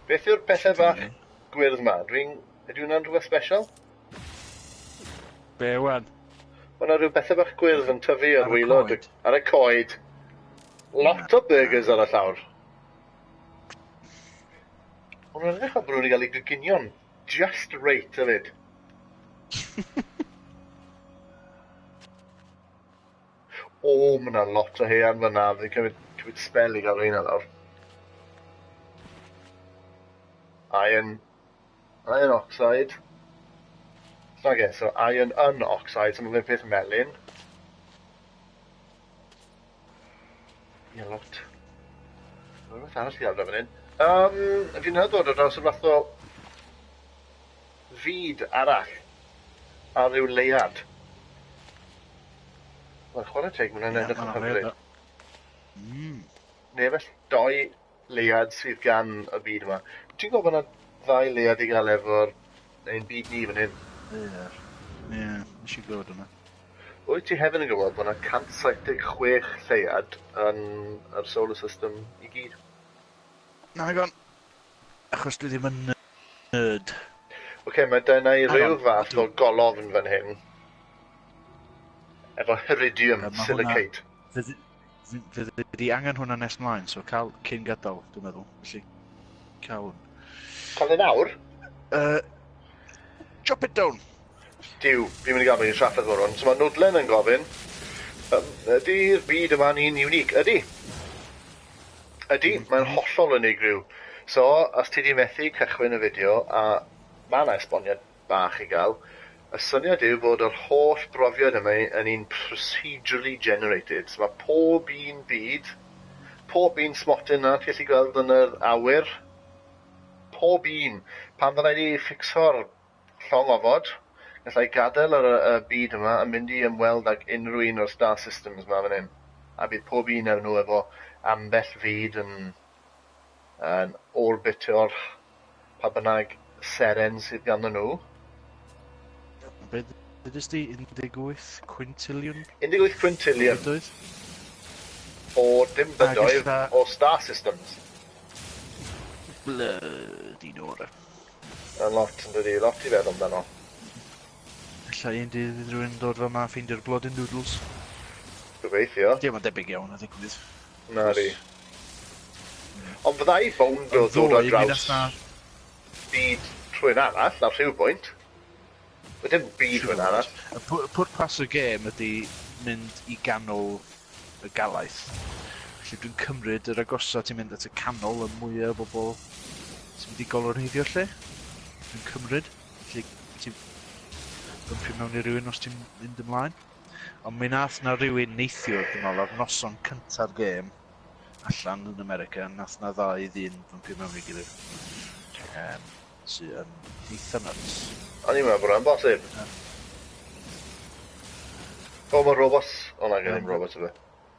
A: Beth yw'r pethau bach gwyrdd ma? Ydy hwnna'n rhywbeth special?
B: Be wan?
A: Mae yna rhyw bethau bach gwyrdd yn tyfu ar
B: Ar y
A: waelod
B: coed.
A: Ar y coed. Lot o burgers ar y llawr. Ond mae'n edrych fel bod nhw wedi cael eu goginio'n just right hefyd. O, mae yna lot o haearn fyna. Fi'n cymryd spell i gael rheina lawr. Iron oxide. Okay, so iron unoxide, so mae'n peth melyn. Ie, lot. Mae rhywbeth arall i gael fan hyn. Fi'n meddwl dod ar draws y fath o fyd arall ar ryw leiad. Wel, chwarae teg, mae'n
B: Ie,
A: edrych yn
B: ma' 'na
A: hyfryd.
B: leiad.
A: Neu felly, doi leiad sydd gan y byd yma. Ti'n gwybod bod yna ddau leiad i gael efo'r ein byd ni fan hyn?
B: Ie, ie, nes i glywed hwnna.
A: Wyt ti hefyd yn gwybod bod yna 176 lleuad yn yr solar system i gyd?
B: Nagon. Achos dwi ddim yn nerd.
A: Oce, okay, mae dyna i ryw fath o golofn fan hyn. Efo heridium silicate.
B: Fyddi di angen hwnna nes mlaen, so cael cyn gadael, dwi'n meddwl. Felly, cael hwn.
A: Cael e nawr?
B: Chop it down!
A: Duw, fi'n mynd i gael mynd i trafferth o'r hwn. So mae Nodlen yn gofyn, ydy'r byd yma'n un unique? Ydy. Ydy, mae'n hollol unigryw. So, os ti di methu cychwyn y fideo, a mae yna esboniad bach i gael, y syniad yw bod yr holl brofiad yma yn un procedurally generated. So mae pob un byd, pob un smotyn na ti'n gallu gweld yn yr awyr, pob un. Pan fydda i wedi fixo'r llong ofod, gallai gadael yr y byd yma a mynd i ymweld ag unrhyw un o'r star systems yma fan hyn. A bydd pob un o'r nhw efo ambell fyd yn orbitio'r pa bynnag seren sydd ganddyn nhw.
B: Be ddudest di? 18 quintillion?
A: 18 quintillion.
B: Bydoedd?
A: O dim bydoedd, o star systems.
B: Bloody Nora.
A: Yn lot yn dydi, lot i feddwl amdano.
B: Ella un dydd fydd rhywun dod fa ma a ffeindio'r bloodyn noodles.
A: Gobeithio.
B: Dim ond debyg iawn a ddigwydd.
A: Na di. Ond fyddai bownd o ddod ar draws byd rhywun arall ar rhyw bwynt. Dim byd rhywun arall.
B: Y pwrpas y gêm ydy mynd i ganol y galaeth. Felly dwi'n cymryd yr agosa ti'n mynd at y canol y mwyaf o bobl sy'n mynd i goloneiddio lle. Dwi'n cymryd. Felly ti'n bympio mewn i rywun os ti'n mynd ymlaen. Ond mi nath na rywun neithiwr, dwi'n meddwl, ar noson cynta'r gêm allan yn America, nath na ddau ddyn bympio mewn i gilydd. Sydd yn eitha nuts.
A: O'n i'n meddwl bod hwnna'n bosib. O, mae robots. O, na, gen i'm robots yma.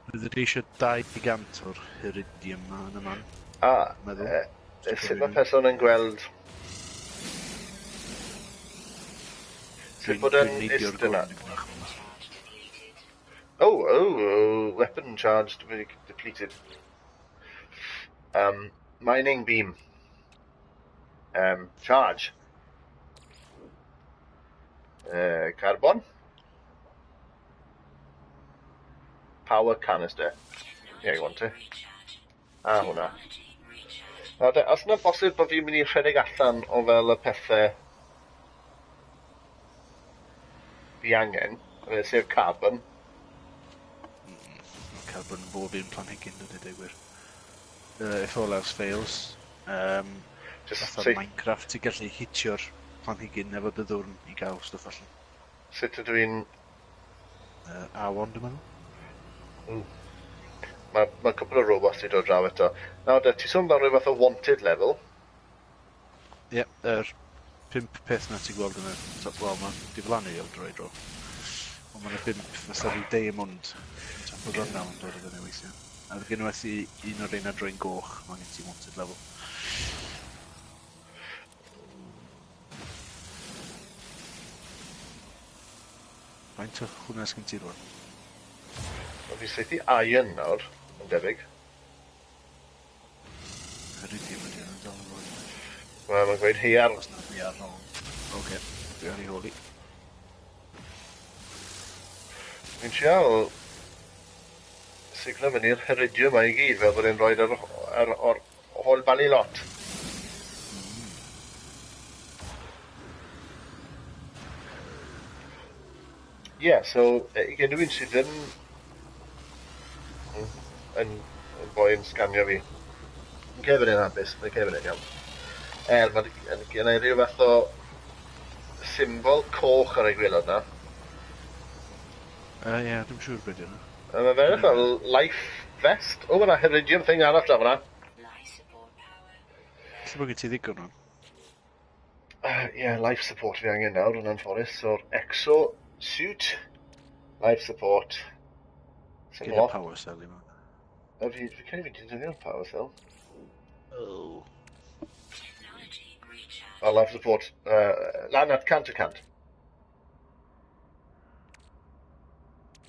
B: Fydde di eisiau 200 o'r heridium ma yn y man.
A: A,
B: Meddwl.
A: Sut mae person yn gweld... Sut bod yn iste yna? Oh, weapon charge depleted. Mining beam. Charge. Carbon. Power canister. Yeah, you want to. A hwnna. Nawr de, os yna bosib bod fi'n mynd i rhedeg allan o fel y pethau fi angen, sef carbon.
B: Carbon bob un planhigyn, dwi'n dweud gwir. If all else fails,
A: Just
B: fatha
A: say...
B: Minecraft, ti'n gallu hitio'r planhigyn efo dy ddwrn i gael stwff allan.
A: Sut ydw i'n...
B: A1, dwi'n meddwl.
A: Mae cwpl o robots wedi dod draw eto. Nawr de, ti sôn amdano rhyw fath o wanted level?
B: Ie, yeah, yr 5 peth na ti'n gweld yn y top, wel, mae'n diflannu o dro i dro. Ond mae'n 5 fatha rhyw diamond yn top o ddyrnaw yn dod o fyny weithiau. A fydd unwaith i un o'r reina droi'n goch, mae gen ti wanted level. Faint o hwnna sgyn ti rwan?
A: Wel, fi saethu iron nawr, yn debyg.
B: Heridium ydi hwnna, dal yn fod.
A: Wel, mae'n gweud heiar.
B: Os na heiar nôl. Oce, dwi ar ei hôl i.
A: Fi'n trial signo fyny'r heridium yma i gyd, fel bod e'n rhoi ar whole bally lot. Yeah, so, i gen rhywun sydd ddim yn boi yn sganio fi. Mae'n Kevin yn hapus, mae Kevin yn iawn. Mae gen i rhyw fath o symbol coch ar ei gwaelod na.
B: Ie, yeah, dwi'n siŵr beth yna.
A: Mae fe fel life vest. O, mae yna heridium thing arall draw fyna.
B: Lle bod gen ti ddigon o'n?
A: Yeah, life support fi angen nawr yn anffodus. So'r exo suit, life support. Sy'n
B: Gyda
A: lot.
B: Power cell i mewn.
A: Fi credu fi 'di defnyddio'r power cell.
B: Oh.
A: Oh, life support. Lan at 100%.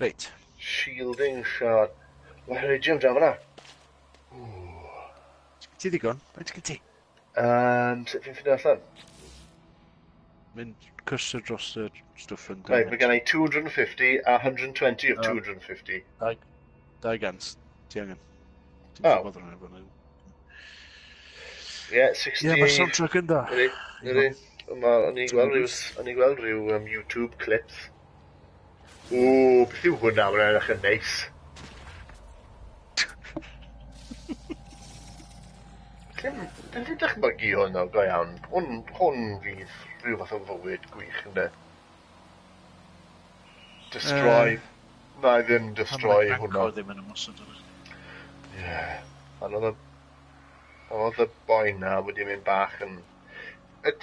B: Reit.
A: Shielding shard. Mae Heridium draw fyna.
B: Ti ddigon? Faint gen ti?
A: Sut fi'n ffindio allan?
B: Mynd cursor dros y stwff yn...
A: Right, mae gen i 250 a 120 of 250.
B: 200, ti angen.
A: Ti'n oh. Ie, 60...
B: Ie, mae'r soundtrack yn da.
A: Ydy, ydy. O'n i'n gweld rhyw, o'n i'n gweld rhyw YouTube clips. O, beth yw hwnna? Mae'n edrych yn neis. Dim, ddim dychmygu hwn o, go iawn. Hwn fydd rhyw fath o fywyd gwych, ynddo? Destroy. Na i ddim destroy hwnna.
B: Ddim yn ymosod arno.
A: Ie. Pan oedd y boi na wedi mynd bach yn...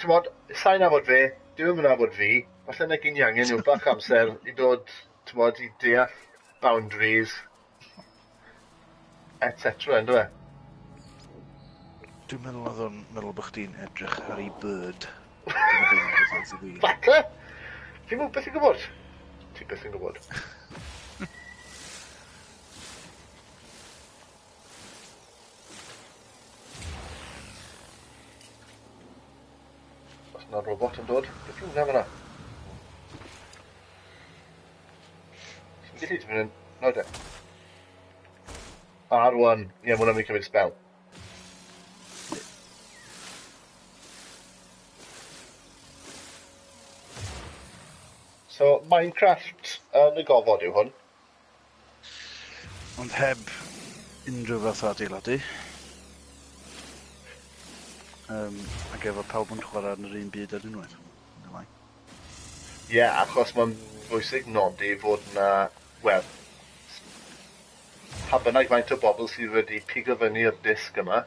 A: T'mod, sa'n nabod fe, dyw e'm yn nabod fi, falle na gyn i angen yw bach amser i dod, t'mod, i deall boundaries, etc. Ynddo fe?
B: Dwi'n meddwl oedd o'n meddwl bod chdi'n edrych ar ei bird.
A: Falle! Ti'n beth yn gwybod? Ti beth yn gwybod. Os yna robot yn dod, beth yw'n hwnna fyna? Ti'n gallu ti'n mynd yn... No, de. R1. Ie, yeah, mae hwnna'n mynd i cymryd spell. So, Minecraft yn y gofod yw hwn.
B: Ond heb unrhyw fath o adeiladu. Ac efo pawb yn chwarae yn yr un byd ar unwaith.
A: Ie, yeah, achos mae'n bwysig nodi fod na, wel, pa bynnag faint o bobl sydd wedi pigo fyny'r disg yma,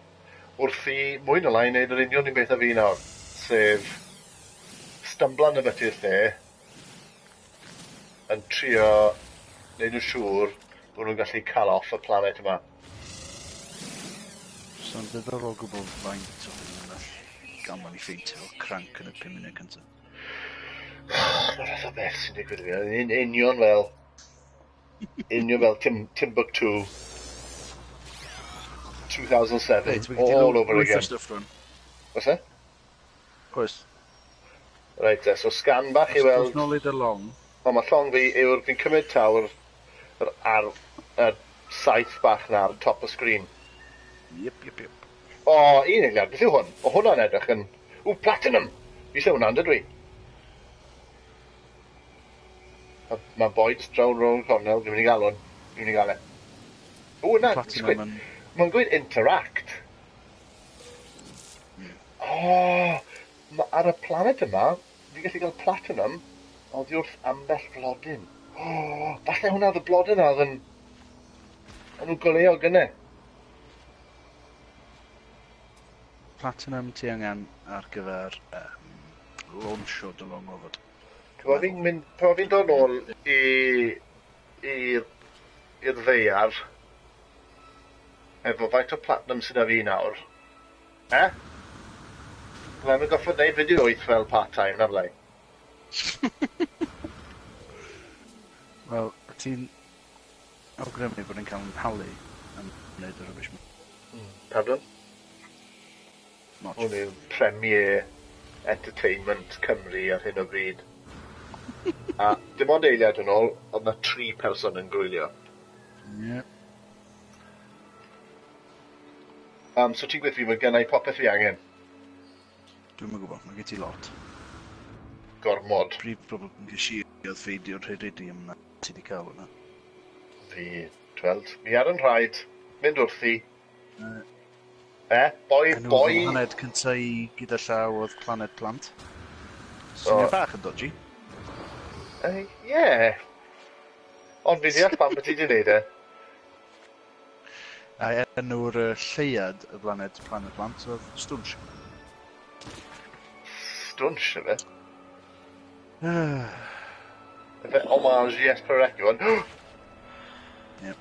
A: wrth i mwy na lai wneud yr union un beth â fi nawr, sef stymblan y lle, yn trio wneud yn siŵr bod nhw'n gallu cael off y planet yma.
B: So'n ddiddorol gwybod faint o hynny nath gael i ffeintio o crank yn y 5 munud cyntaf.
A: Mae'r fath o beth sy'n digwydd i fi. Union fel... Union fel Timbuktu 2007,
B: Reit,
A: all over again.
B: Stuff rwan.
A: Oes e?
B: Oes.
A: Reit, so scan bach i weld...
B: Os nôl i dy long.
A: O, mae llong fi yw'r... Fi'n cymryd tawr yr ar y saeth bach na ar top y sgrin.
B: Yep.
A: O, un eiliad, beth yw hwn? O, hwnna'n edrych yn... Ww, platinum! Fi eisiau hwnna'n, dydw i? Mae boi jyst draw rownd cornel, dwi'n mynd i gael hwn. Dwi'n mynd i gael e. O, na,
B: Platinum yn...
A: Mae'n gweud interact. O, ar y planet yma, fi'n gallu cael platinum oddi wrth ambell flodyn. O, falle hwnna oedd y blodyn oedd yn... O'n nhw'n goleuo gynne.
B: Platinum ti angen ar gyfer launch o dy long ofod.
A: Pan fi'n mynd, pan fi'n dod nôl i'r ddaear, efo faint o platinum sydd â fi nawr, e? Byddai'n mynd goffod wneud fideo 8 fel part-time, na fydda i?
B: Wel, ti'n awgrymu bod ni'n cael yn halu am wneud y rubbish ma.
A: Pardon?
B: Not.
A: Hwn yw Premier Entertainment Cymru ar hyn o bryd. A dim ond eiliad yn ôl, oedd na 3 person yn gwylio.
B: Ie.
A: So ti'n gweithio fi, mae gennau popeth fi angen?
B: Dwi'm yn gwybod, mae gen ti lot.
A: Gormod.
B: Prif broblem ges i oedd ffeindio'r rhedium na ti wedi cael hwnna.
A: Fi, tweld, fi ar yn rhaid, mynd wrthi. Boi,
B: Enw
A: boi...
B: Planed cynta i gyda llaw oedd Planet Plant. Swnio bach yn dodgy.
A: Ie. Ond fi deall pam bod ti wedi wneud e.
B: A enw'r lleuad y blaned Planet Plant oedd Stwnsh.
A: Stwnsh, efe? Efe homage i S4C yw hwn.
B: Yep.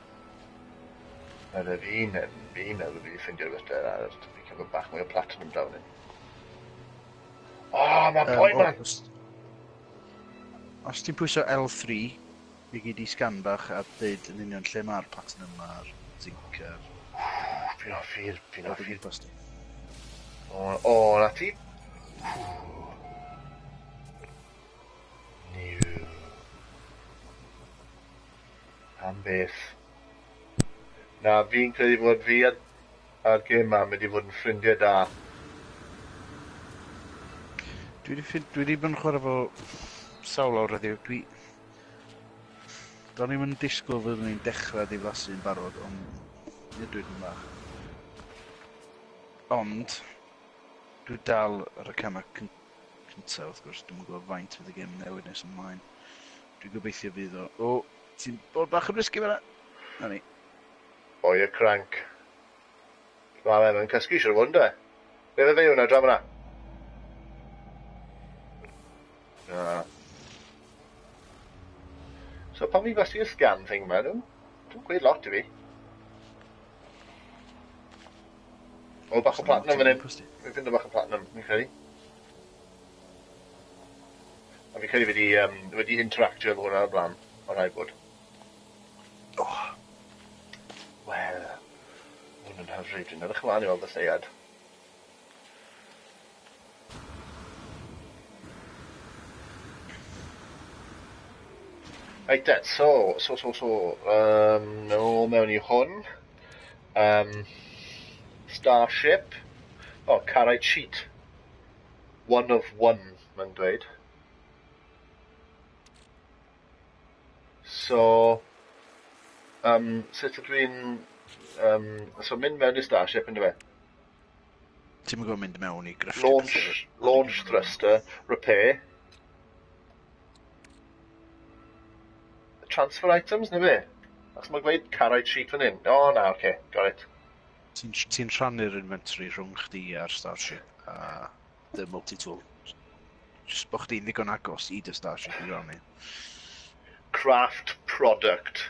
A: Mae fi'n meddwl fi wedi ffindio rhywbeth der ar fi'n cymryd bach mwy o platinum draw fan hyn. O, mae'r boi ma!
B: Os ti'n pwyso L3, Mi gei di scan bach a deud yn union lle mae'r platinum a'r zinc a'r...
A: Fi'n hoffi'r... Fi'n
B: O'r
A: hoffi'r...
B: gwmpas di.
A: O, o, na ti. Niw. Am beth. Na, fi'n credu bod fi a'r gêm ma mynd i fod yn ffrindiau da.
B: Dwi wedi bod yn chwarae fo sawl awr heddiw. Do'n i'm yn disgwyl fyddwn ni'n dechrau diflasu'n barod, ond nid dwi'n bach. Ond, dwi dal ar y camau cyntaf, wrth gwrs, dwi'n gwybod faint fydd y gêm newid nes ymlaen. Dwi'n gobeithio fydd o... O, ti'n bod bach yn risky fan'na? Na ni.
A: Oi, y crank. Mae fe, mae'n cysgu siwr o fod, ynde? Be fe hwnna, draw fan'na? Na. So pan fi'n gwasgu'r scan thing yma, dwi'n gweud lot i fi. O, bach o platinum fan hyn. Fi'n ffindo bach o platinum, fi'n credu. A fi'n credu wedi interactio efo hwnna o'r blaen, o rhaid bod. Oh. Wel, hwn yn hyfryd. Dwi'n edrych ymlaen i weld y lleuad. Right then, so, nôl mewn i hwn. Starship. Oh, Carite Sheet. One of one, mae'n dweud. So, sut ydw i'n... So mynd mewn i Starship, ynddo fe?
B: Ti'n mynd mynd mewn i grefftio
A: Launch,
B: pethau.
A: Launch thruster, repair. Transfer items, neu be? Achos mae'n gweud Carite Sheet fan hyn. O, na, oce, okay, got it.
B: Ti'n rhannu'r inventory rhwng chdi a'r Starship a dy multi-tool. Just bo chdi'n ddigon agos i dy Starship i rannu.
A: Craft product.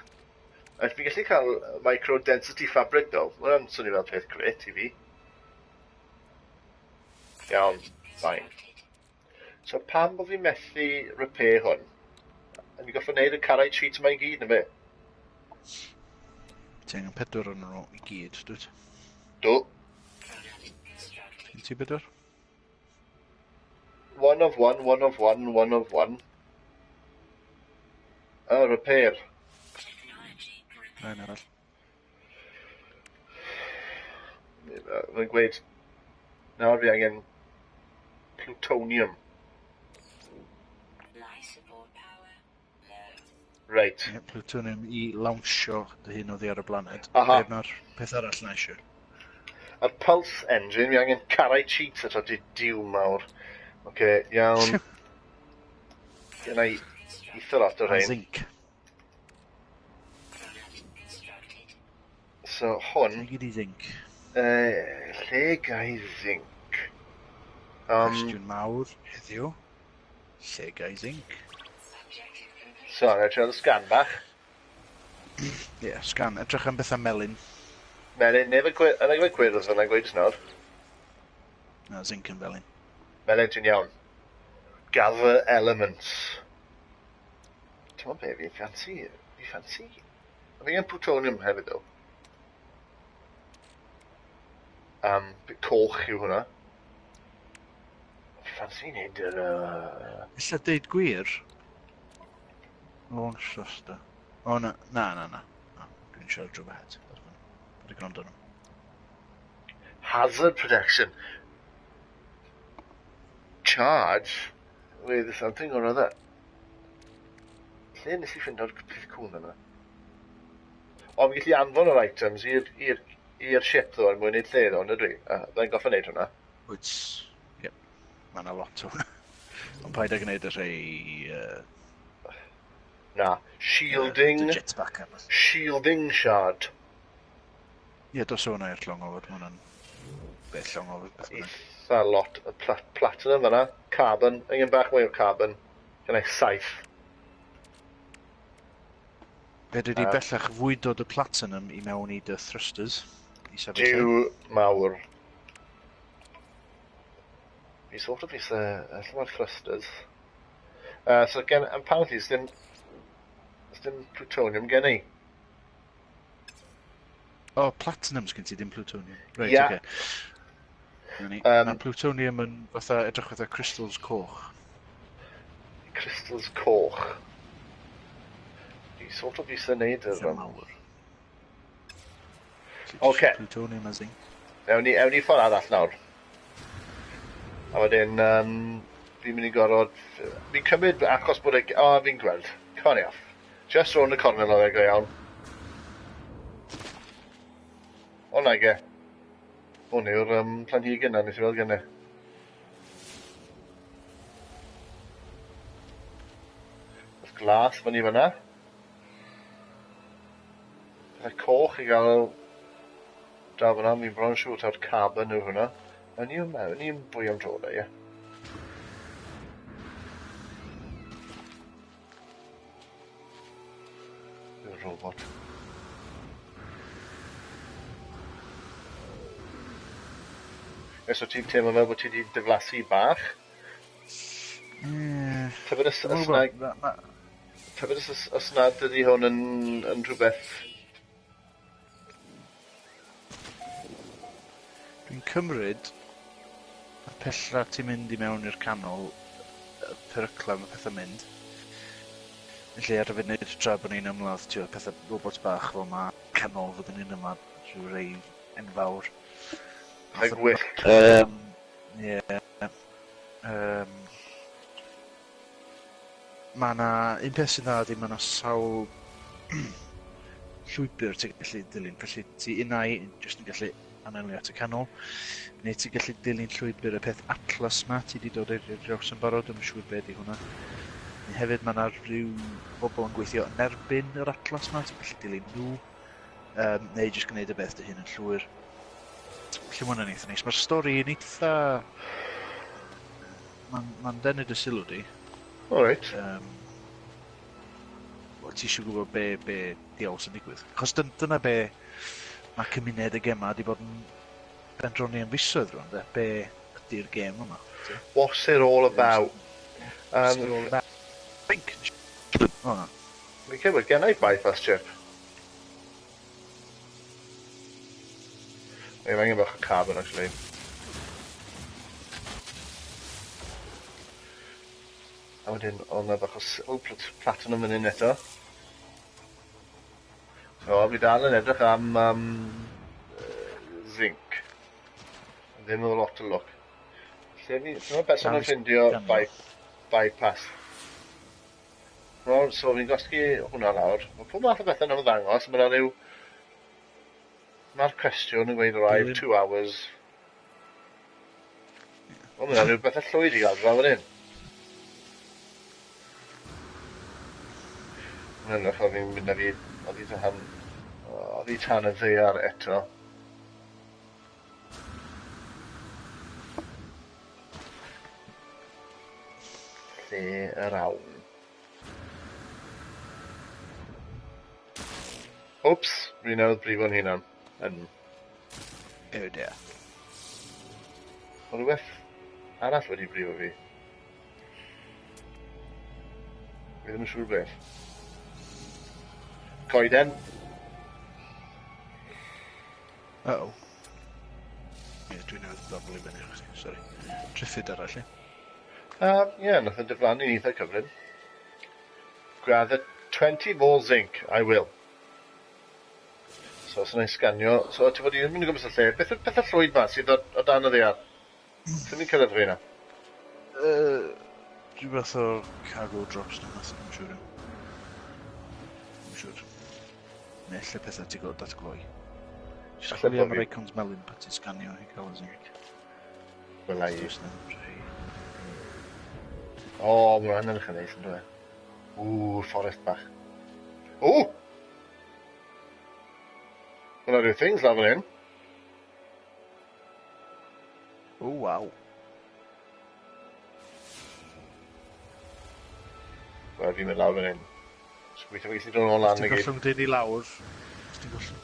A: A fi gallu cael micro density fabric, though. Mae hwnna'n swnio fel peth gret i fi. Iawn, fine. So pam bod fi'n methu repair hwn? A ni goffo wneud y Carite Sheet yma i gyd, na be?
B: Ti angen pedwar yn nhw i gyd, dwyt?
A: Do.
B: Gen ti bedwar?
A: One of one, one of one, one of one. Oh, repair.
B: Na, un arall.
A: Mae'n gweud, nawr fi angen plutonium.
C: Life support power low.
A: Right.
B: Ie, plutonium i lawnsio dy hun oddi ar y blaned.
A: Aha.
B: Be mae'r peth arall na eisiau?
A: A'r pulse engine, fi angen Carite Sheets eto, di diw mawr. Oce, okay, iawn. Gen i eitha lot o
B: A
A: rhain.
B: zinc.
C: Constructed.
A: So hwn,
B: Lle gyd i zinc?
A: Lle gai zinc?
B: Cwestiwn mawr heddiw. Lle gai zinc?
C: Objective complete.
A: So, na i trio scan bach.
B: Ie, yeah, scan. Edrych am bethau melyn.
A: Melyn, neu fe yna gweud gwyrdd fyna gweud nawr.
B: Na, zinc yn felyn.
A: Melyn, ti'n iawn. Gather elements. Ti'n meddwl be, fi ffansi, fi ffansi. Fi angen plutonium hefyd, though. Coch yw hwnna. Fi ffansi wneud yr...
B: Ella deud gwir. Launch thruster. O, na, na, na, na. Na, dwi'n siarad drwy fy het. Paid â gwrando nhw.
A: Hazard protection. Charge with something or other. Lle nes i ffindo'r peth cŵl yna? O, fi'n gallu anfon yr items i'r ship ddo, er mwyn neud lle ddo, ydw i? Byddai'n goffa neud hwnna.
B: Wyt. Ie. Mae yna lot o hwnna. Ond paid â gwneud y rhai...
A: Na. Shielding,
B: dy jetpack a beth.
A: Shielding shard.
B: Ie, dos o hwnna i'r llong ofod. Mae hwnna'n beth llong ofod. Beth bynnag.
A: Eitha lot o platinum fyna. Carbon. Angen bach mwy o carbon. Gen i 7.
B: Fe dwi wedi bellach fwydo dy platinum i mewn i dy thrusters. I sefyll lle.
A: Duw mawr. Fi sort of eisiau... Lle mae'r thrusters? So gen, apparently, Dim plutonium gen i.
B: O, oh, platinum sgyn ti, dim plutonium. Reit,
A: Ia.
B: oce. Na ni. Mae plutonium yn fatha, edrych fatha crystals coch.
A: Crystals coch. Fi sort of eisiau neud yr...
B: Eitha mawr.
A: Ocê.
B: Plutonium a zinc.
A: Ewn ni ffordd arall nawr. A wedyn, fi'n mynd i gorfod... Fi'n cymryd achos bod e... O, fi'n gweld. Come off. Just round y cornel oedd e go iawn. O, na ge. Hwn yw'r planhigyn na nes i weld gynne. Oedd glas fyny fyna. Pethau coch i gael draw fyna, fi'n bron yn siŵr taw'r carbon yw hwnna. Ewn ni'n fwy am dro da, ie. Yw'r robot. Ie, so ti'n teimlo fel bod ti wedi diflasu bach?
B: Ie.
A: Tybed os,
B: Dwi'm
A: os
B: yn
A: na,
B: gwbod,
A: tybed os nad ydy hwn yn rhywbeth.
B: Dwi'n cymryd y pella ti'n mynd i mewn i'r canol, y perycla mae pethau'n mynd. Felly ar y funud tra bod ni'n ymladd, ti'n pethau robot bach fel ma canol fyddwn ni'n ymladd rhyw rei enfawr.
A: Pethau gwyllt.
B: Ie. Mae 'na un peth sy'n dda ydy mae 'na sawl llwybr ti'n gallu dilyn. Felly ti unai jyst yn gallu anelu at y canol, neu ti'n gallu dilyn llwybr y peth Atlas ma, ti wedi dod i'r draws yn barod, dwi'm yn siŵr be 'di hwnna. Neu hefyd mae 'na rhyw bobl yn gweithio yn erbyn yr Atlas ma, ti'n gallu dilyn nhw, neu jyst gwneud y beth dy hun yn llwyr. Felly ma' hwnna'n eitha neis. Mae'r stori yn eitha... Mae'n ma denu dy sylw di.
A: All right.
B: Wel, ti eisiau gwybod be diawl sy'n digwydd. Achos dyna be mae cymuned y gema wedi bod yn bendroni am fisoedd rwan, de. Be ydy'r gêm yma, ti?
A: What's it all about?
B: What's it all about? Think. O, na.
A: Fi'n cymryd gen i bypass chip. Mae angen bach o carbon, actually. A wedyn, oedd 'na bach o o, platinum yn un eto. So, fi dal yn edrych am zinc. Ddim yn lot o lwc. Lle mae person yn ffindio bypass? Wel, so fi'n gosgi hwnna lawr. Mae pob math o bethau yn ymddangos. Mae 'na ryw... Mae'r cwestiwn yn gweud arrive 2 hours. O, mae 'na ryw bethau llwyd i gael draw fan hyn. Mae'n edrych fel fi'n mynd â fi oddi tan y ddaear eto. Lle yr awn? Oops, fi newydd brifo'n hunan. Yn...
B: Oh dear.
A: Mae rhywbeth arall wedi brifo fi. Fi ddim yn siŵr beth. Coeden.
B: Uh-oh. Ie, dwi'n newydd ddobl i fyny chdi, sori. Triffid arall, ie.
A: Ie, yeah, nath yn diflannu'n eitha cyflym. Gather 20 more zinc, I will. So, os yna'n sganio... So, ti fod i mynd o gwmpas y lle. Beth yw'r pethau llwyd ma sydd o dan y ddaear? Sut ni'n cyrraedd rheina?
B: Rhywbeth o cargo drops neu beth, dwi'n siŵr. Dwi'n siŵr. Neu lle pethau ti'n gweld datgloi. Jyst
A: Falle
B: chwilio am
A: bo'
B: yr
A: fi-
B: icons melyn pan ti'n sganio i gael y zinc.
A: Wela i.
B: Does na'm rhai.
A: O, mae hwnna'n edrych yn neis, yn dweud. Ww, fforest bach. Ww! Hwnna rhyw things lawr fan hyn.
B: O, waw.
A: Wel, fi'n mynd lawr fan hyn. So, gweithio fi sydd dod nôl lan
B: Ti'n
A: i gyd.
B: gollwng dyn i lawr. Os ti'n gollwng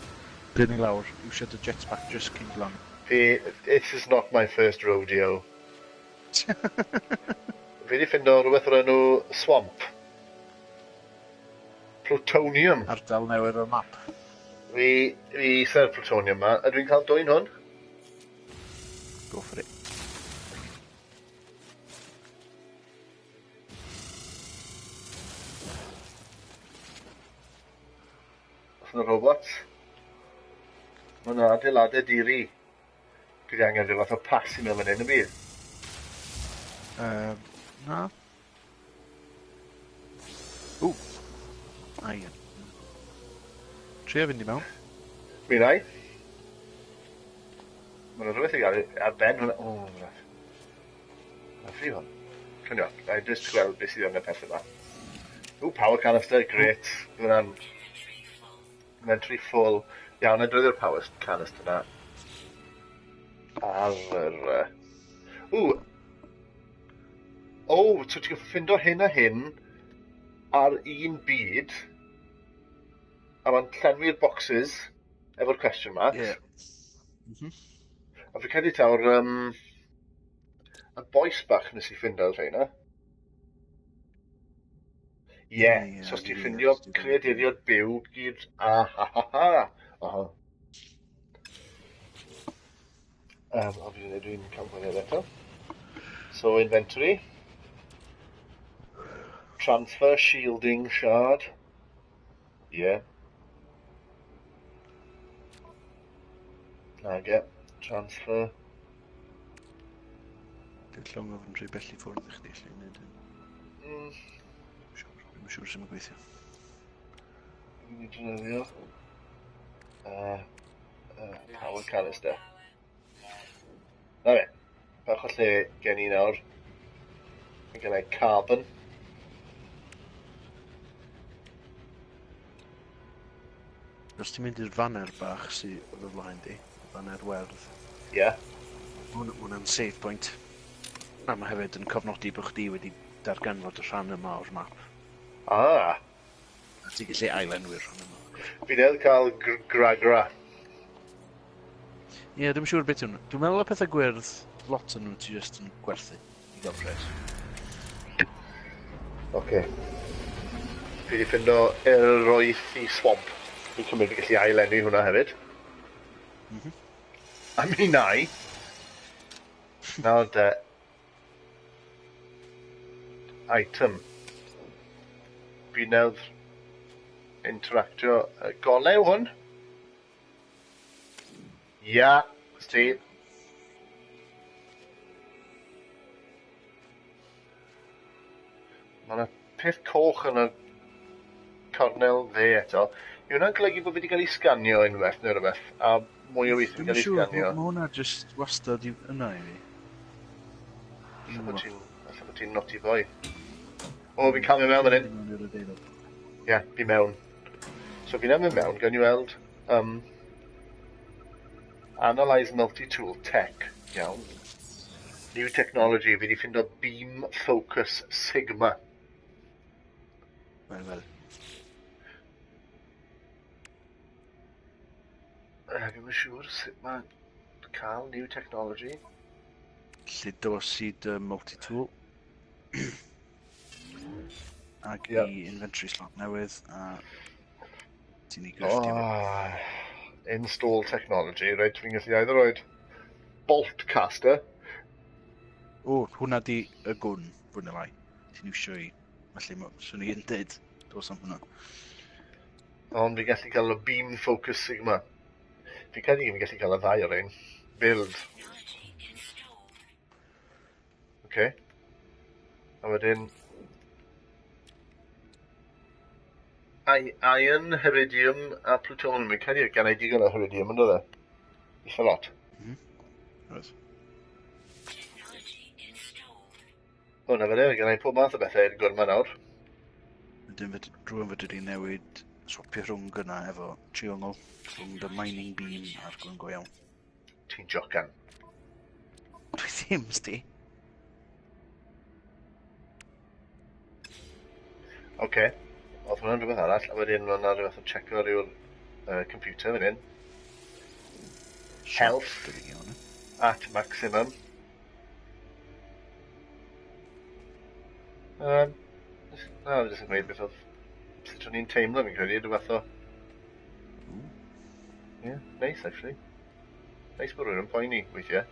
B: dyn i lawr, iwsio dy jetpack just cyn lan.
A: Fi, this is not my first rodeo. Fi wedi ffindo rhywbeth o'r enw Swamp. Plutonium.
B: Ardal newydd o'r map.
A: Fi eisiau'r plutonium ma. Ydw i'n cael dwyn hwn?
B: Go for it.
A: Os yna robots. Mae yna adeiladau diri. Dwi angen rhyw fath o pass i mewn fan hyn y bydd.
B: Na. Ww. Iron. Trio fynd i mewn.
A: Mi rai. Mae yna rhywbeth i gael ar ben hwnna. O, rhaid. Na ffri hwn. Cynio, na i just gweld beth sydd yn y pethau yma. Ww, power canister, great. Hwnna'n
C: Inventory full.
A: inventory full. Iawn, na drwy'r power canister na. Ar yr... Ww! O, so ti'n ffindo hyn a hyn ar un byd, a mae'n llenwi'r boxes efo'r question marks.
B: Ie.
A: A fi credu taw'r y bois bach nes i ffindo'r rheina. Ie, yeah,
B: Ie,
A: so os ti'n
B: ie,
A: ffindio
B: os ti'n
A: creaduriod byw gyd... A ha ha ha! Aha. A fi'n gwneud dwi'n cael hwnna eto. So, inventory. Transfer shielding shard. Yeah. Nage. Transfer.
B: Dwi'n llong ofyn rhy bell i ffwrdd i chdi allu gwneud hyn. Dwi'n siŵr sy'n gweithio.
A: Fi'n ei defnyddio. Power
C: Life support
A: canister.
C: power low.
A: Na fe. Bach o lle gen i nawr. Mae gen i carbon.
B: Os ti'n mynd i'r faner bach sydd o dy flaen di, faner werdd.
A: Ie. Yeah.
B: Hwnna'n save point. A mae hefyd yn cofnodi bod chdi wedi darganfod y rhan yma o'r map.
A: Ah.
B: A ti'n gallu ailenwi'r rhan yma.
A: Fi newydd cael gragra.
B: Ie, yeah, dwi'n siŵr beth yw. Dwi'n meddwl y pethau gwyrdd, lot yn nhw ti jyst yn gwerthu i gael pres.
A: Oce. Fi wedi ffindo Eroithi Swamp. Fi'n cymryd fi gallu ailenwi hwnna hefyd. A mi nai. Nawr de. Item. Fi newydd interactio. Golew hwn? Ia, sti. Mae yna peth coch yn y cornel dde eto. Yw hwnna'n golygu bod fi wedi cael ei sganio unwaith neu rhywbeth, a mwy o weithie
B: Dwi'n
A: wedi cael ei
B: siŵr,
A: sganio.
B: mae hwnna jyst wastad yna i fi.
A: Alla bod ti'n naughty boy. O, fi'n cael mynd mewn fan hyn.
B: Mewn i'r adeilad.
A: Ie, yeah, fi mewn. So fi'n mynd mewn, gawn ni weld... Analyse multi-tool tech. Iawn. New technology, fi wedi ffindo Beam Focus Sigma.
B: Wel, wel.
A: Fi'n yn siŵr sut mae cael new technology.
B: Lle dos i dy multi-tool. Ac
A: Ie.
B: i inventory slot newydd, a ti'n ei grefftio.
A: Oh, install technology, reit, fi'n gallu either roed bolt caster.
B: O, hwnna di y gwn, fwy neu lai. Ti'n iwsio i, felly swn i yn deud, dos am hwnna.
A: Ond fi'n gallu cael y Beam Focus Sigma. Fi'n credu fi'n gallu cael y ddau o'r un. Build.
C: Technology installed.
A: Okay. A wedyn... Iron, Heridium a Plutonium. Fi'n credu gan i digon o Heridium yn dod e. Eitha lot.
B: Oes.
C: Technology installed.
A: O, na fe, gan i pob math o bethau i'r gwrma nawr.
B: Wedyn rhywun fedri di newid, swapio rhwng gyna efo triongl, rhwng dy mining beam a'r gwn go iawn.
A: Ti'n jocan.
B: Dwi ddim, sti.
A: Oce. Oedd hwnna'n rhywbeth arall, a wedyn mae yna rhywbeth yn checo rhyw'r computer fan hyn. Health. At maximum. Na, jyst yn gweud beth oedd sut o'n i'n teimlo fi'n credu, rhyw fath o... Yeah, nice actually. Nice bod rhywun yn poeni weithiau.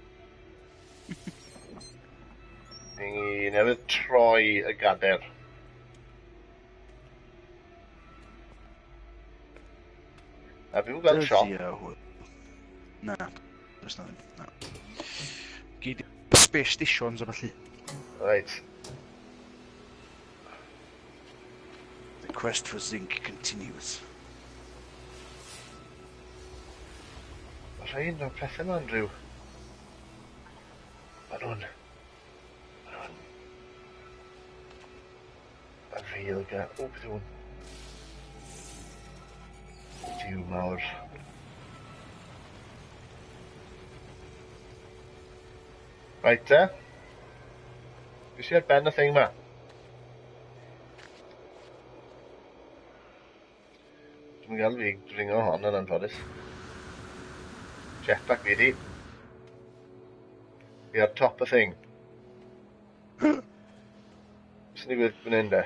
A: Ni newydd troi y gader. A fi'n gweld siop.
B: Na, does na ddim, na. Gyd space stations a ballu.
A: Right.
B: The quest for zinc continues.
A: Mae rhain o'r pethau yma yn rhyw... Mae nhw'n... Mae nhw'n... Afeilgar. O, beth yw hwn? Duw mawr. Right te. Fi sy'n ar ben y thing ma. Dwi'n gael fi dringo hon yn anffodus. Jetpack fi di. Fi ar top y thing. Beth sy'n digwydd fan hyn de?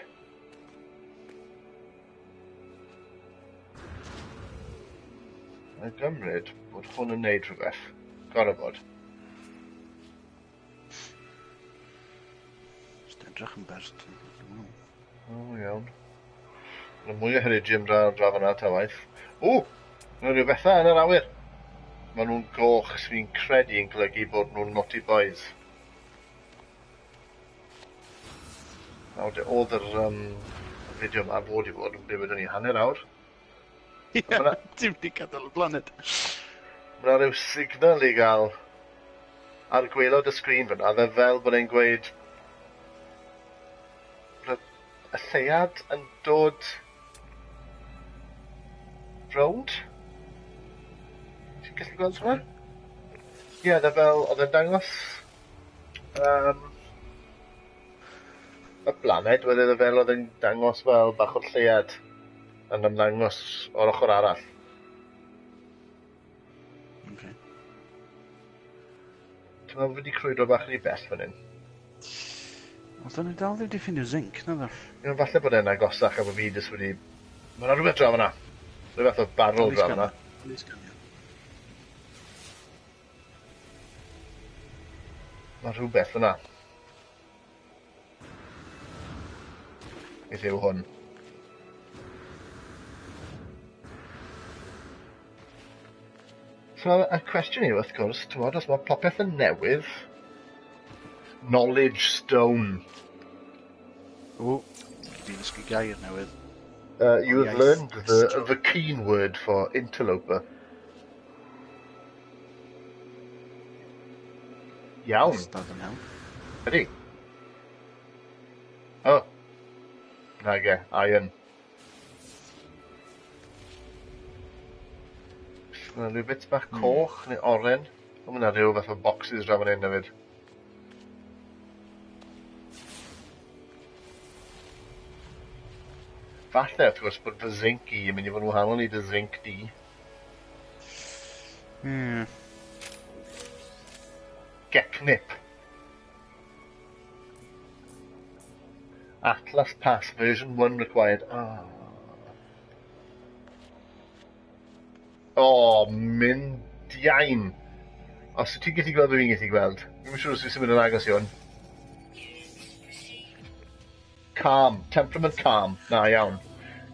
A: Mae'n gymryd bod hwn yn neud rhywbeth. Gorau bod.
B: Jyst edrych yn bert.
A: O, iawn. Mae mwy o heridium draw draw fan'na ta waeth. O! Mae rhyw bethau yn yr awyr. Maen nhw'n goch sy'n fi'n credu yn golygu bod nhw'n naughty boys. Nawr, de, oedd yr fideo yma fod i fod yn be wedwn ni, hanner awr?
B: Ie, ti'n mynd i gadael y blaned.
A: Mae yna rhyw signal i gael ar gwaelod y sgrin fyna, fe fel bod e'n gweud bod y lleuad yn dod rownd? Ti'n gallu gweld hwnna? Ie, yeah, fel, oedd e'n dangos y blaned, wedyn oedd e fel oedd e'n dangos fel bach o'r lleuad yn ymddangos o'r ochr arall.
B: Okay.
A: Ti'n meddwl fi wedi crwydro bach rhy bell fan hyn?
B: Wel, da ni dal ddim wedi ffindio zinc, na ddo.
A: Ie, falle bod e'n agosach a bod fi jyst wedi... Mae yna rhywbeth draw fan'na. Rhyw fath o barrel draw fan'na. Mae rhywbeth fyna. Beth yw hwn? So, y cwestiwn yw, wrth gwrs, ti'n gwbod, os mae popeth yn newydd, Knowledge Stone.
B: O, dwi'n dysgu gair newydd.
A: You have learned the keen word for interloper. Iawn.
B: Stad yn iawn.
A: Ydy. O. Nage, iron. Mae rhyw bits bach coch neu oren. O, mae yna rhyw fath o boxes draw fan hyn hefyd. Falle, wrth gwrs, bod fy zinc i yn mynd i fod yn wahanol i dy zinc di. Geknip. Atlas Pass version 1 required. Oh. Oh, mynd iawn. Os wyt ti'n gallu gweld be fi'n gallu gweld. Dwi'n siŵr os dwi'n symud yn agos i hwn. Calm. Temperament calm. Na, iawn.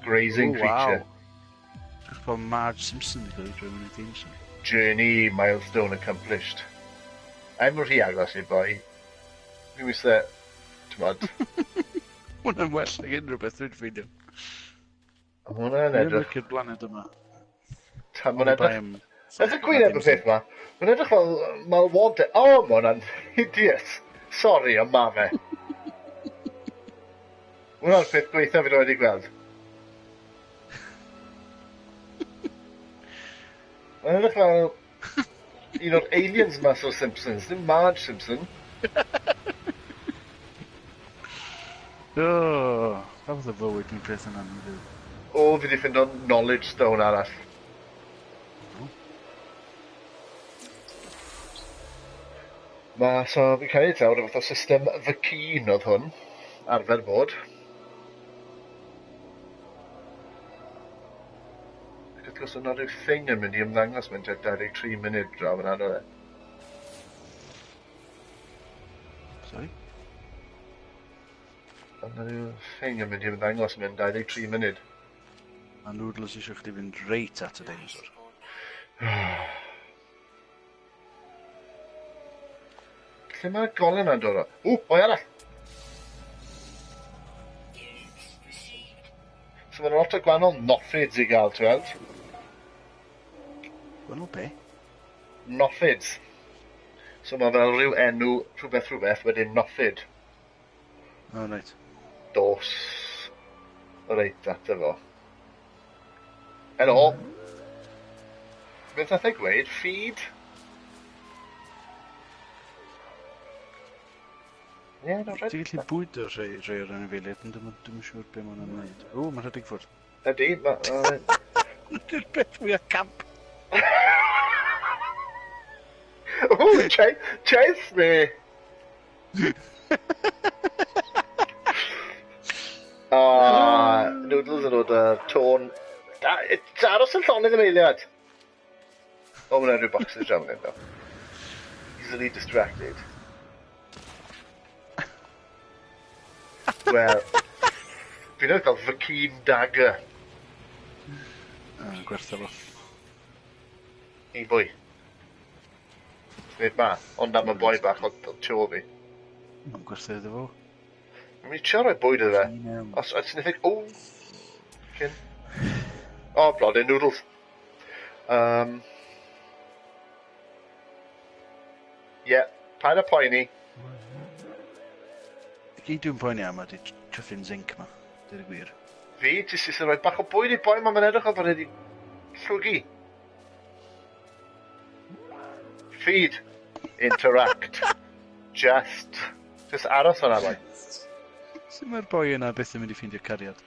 A: Grazing creature.
B: Wow. Dwi'n bod Marge Simpson wedi cael ei droi mewn i dinosaur.
A: Journey milestone accomplished. I'm rhy agos i'r boi. Fi'n wysle, ti'n bod.
B: Hwna'n well nag unrhyw beth dwi'n ffeindio.
A: Hwna'n
B: Dwi'n
A: edrych...
B: licio'r blaned yma.
A: Mae'n edrych... Nath y gwyneb y peth ma. Mae'n edrych fel malwod... O, ma hwnna'n hideous. Sorry, ond ma fe. Hwna'r peth gweitha fi wedi gweld. Mae'n edrych fel un o'r aliens mas o'r Simpsons, ddim Marge Simpson.
B: O, pa fath o fywyd dwi'n peth yna'n fyw?
A: O, fi wedi ffindo knowledge stone arall. Ma, so fi'n credu taw rhyw fath o system Vy'keen oedd hwn, arfer bod. Ac wrth gwrs, yna rhyw thing yn mynd i ymddangos mewn tua 23 munud draw fan hyn, oedd e?
B: Sorry?
A: Yna rhyw thing yn mynd i ymddangos mewn 23 munud.
B: A Noodles eisiau chdi fynd reit at y dinosaur.
A: Lle mae'r golau yna'n dod o? Ww, boi arall! So mae'n lot o gwahanol noffids i gael, ti'n weld?
B: Gwahanol be?
A: Noffids. So mae fel rhyw enw rhywbeth rhywbeth wedyn noffid.
B: Oh, right.
A: Dos. Reit ato fo. Helo. Beth nath e gweud? Feed? Ie, yeah, no,
B: Ti'n gallu bwydo rhai, rhai o'r anifeiliaid, ond dwi'm dwi'm yn siŵr be maen nhw'n wneud. O, mae'n rhedeg ffwrdd.
A: Ydy, ma...
B: Dy'r beth fwyaf camp.
A: O, chase me! Ah, Noodles yn dod â'r tôn. Aros yn llonydd am eiliad. O, mae'n rhyw boxes draw fan hyn, though. Easily distracted. Wel, fi'n meddwl fel Vakeen Dagger.
B: Ah, gwertha fo.
A: I bwy. Nid ma, ond am y boi bach oedd tu ôl fi.
B: Mae'n gwerthu iddo fo.
A: Mae'n mynd i trio rhoi bwyd iddo fe. Os ti'n think, o, cyn. O, blodyn noodles. Yeah, paid â poeni.
B: Y gyd dwi'n poeni am ydy chuffin zinc ma, dweud y gwir.
A: Fi, jyst eisiau rhoi bach o bwyd i boi ma, mae'n edrych fel bod e wedi llwgu. Feed. Interact. Just aros fan'na, boi.
B: Sut mae'r boi yna byth yn mynd i ffeindio cariad?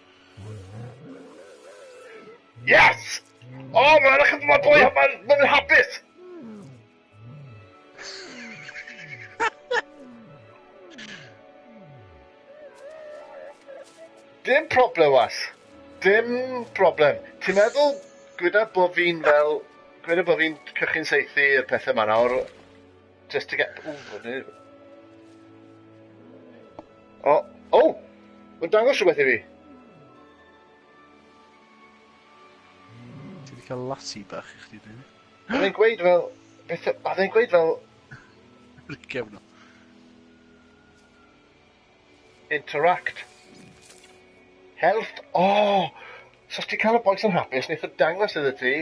A: Yes! O, oh, mae'n edrych fel mae'r boi, mae'n hapus! Dim problem, was. Dim problem. Ti'n meddwl, gweda bod fi'n fel... Gweda bod fi'n cychwyn saethu y pethau yma nawr, just to get... Ww, o, o! Mae'n dangos rhywbeth i fi.
B: Ti wedi cael lassie bach i chdi, dwi?
A: Oedd e'n gweud fel... Beth, oedd e'n gweud fel...
B: Gefno.
A: Interact. Health. Oh! So os ti'n cael y boys yn hapus, wneith o dangos iddo ti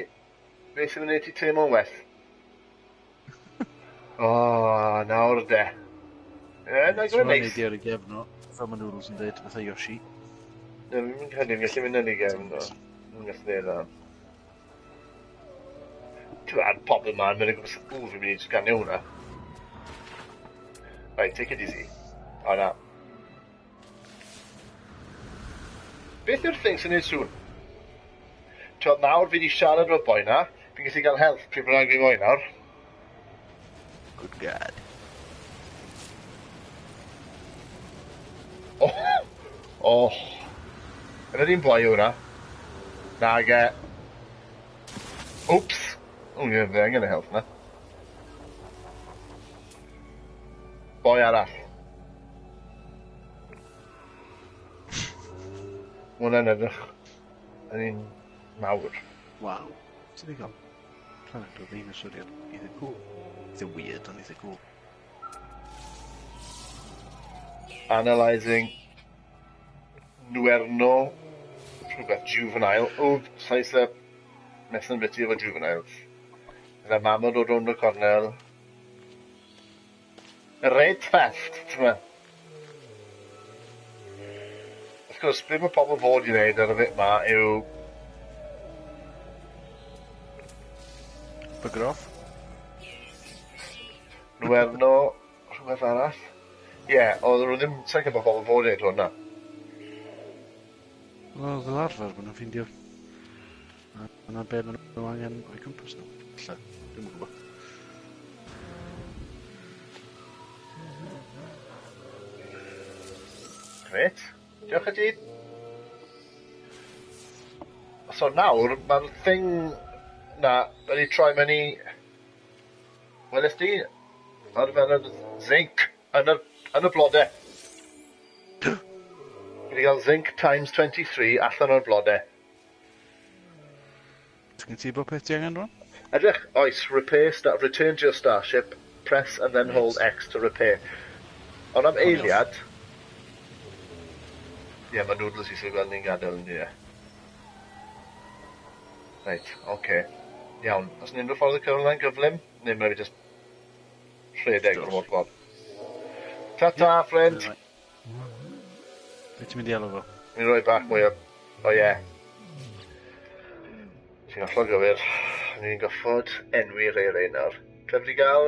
A: beth sy'n mynd i ti teimlo'n well. Oh, nawr de. Ie, na
B: So
A: gwneud
B: mae'n
A: neis.
B: neud i ar y gefno, fel mae Noodles yn dweud, fatha Yoshi.
A: Na, fi'n credu fi'n gallu mynd yn ei gefn, do. Fi'n gallu neud na. Ti'n gwbod, pobl yma yn mynd o gwmpas, ww, fi'n mynd i sganio hwnna. Right, take it easy. O, na. Beth yw'r thing sy'n neud sŵn? Ti'n gwbod, nawr fi wedi siarad efo'r boi na, fi'n gallu cael health pryd bynnag fi moyn nawr.
B: Good God.
A: Oh! Oh! Yna di'n boi hwnna. Nage. Oops! O, ie, fi angen y health na. Boi arall. Ma' hwnna'n edrych yn un mawr.
B: Waw. Ti wedi cael planet o ddeinosoriaid eitha cool. Eitha weird, ond eitha cool.
A: Analysing Nuerno rhywbeth juvenile. O, saes e messing bit efo juveniles. Yna mam yn dod rownd y cornel. Reit fast, ti'n meddwl? Wrth gwrs, be mae pobl fod i wneud ar y bit ma yw...
B: Bugger off.
A: Nuerno, rhywbeth arall. Ie, yeah, oedd nhw ddim... Sa'n gwybod pobl fod i wneud hwnna.
B: Wel, fel arfer, maen nhw'n ffeindio... Yna be maen nhw angen o'i cwmpas nhw. Ella, dwi'm yn gwybod.
A: Gret. Diolch i ti. So nawr, mae'r thing na wedi troi mewn i... Welys di? Ar fel yr zinc yn y blodau. Fi wedi cael zinc times 23 allan o'r blodau.
B: Ti'n ti bod peth ti angen rwan?
A: Edrych, oes, repair, start, return to your starship, press and then hold X to repair. Ond am eiliad... Ie, yeah, mae Noodles eisiau gweld ni'n gadael yn ie. Reit, oce. Okay. Iawn, os ni'n unrhyw ffordd o cyrraedd yn gyflym, neu mae fi just rhedeg o'r holl ffordd. Ta-ta, friend!
B: Be ti'n mynd i alw fo?
A: Ni'n rhoi bach mwy o... O ie. Ti'n hollol gywir. Ni'n goffod enwi rhai rhai nawr. Dwi wedi gael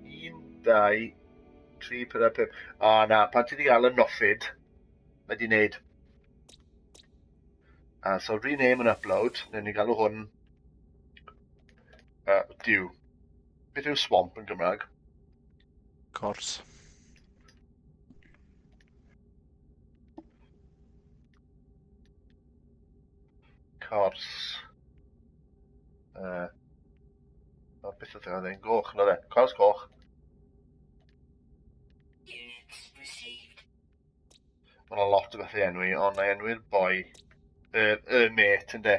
A: 1, 2, 3, 4, 5. O na, pan ti wedi gael y noffid, mae di wneud. So rename and upload, newn ni galw hwn Duw. Beth yw swamp yn Gymraeg?
B: Cors.
A: Cors. O, beth oedd hwnna'n goch, na dde. Cors coch. Mae yna lot o bethau enwi, ond na enwi'r boi, y mate, ynde.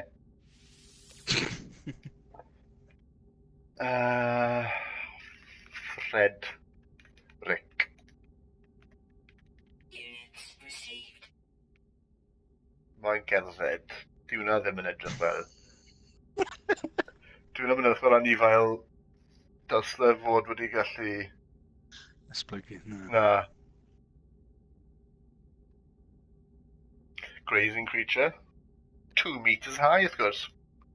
A: Fred Rick. Mae'n gerdded. Di hwnna ddim yn edrych fel. Di hwnna ddim yn edrych fel anifail dylse fod wedi gallu...
B: Esblygu, na.
A: Na. Grazing creature. 2 meters high, wrth gwrs.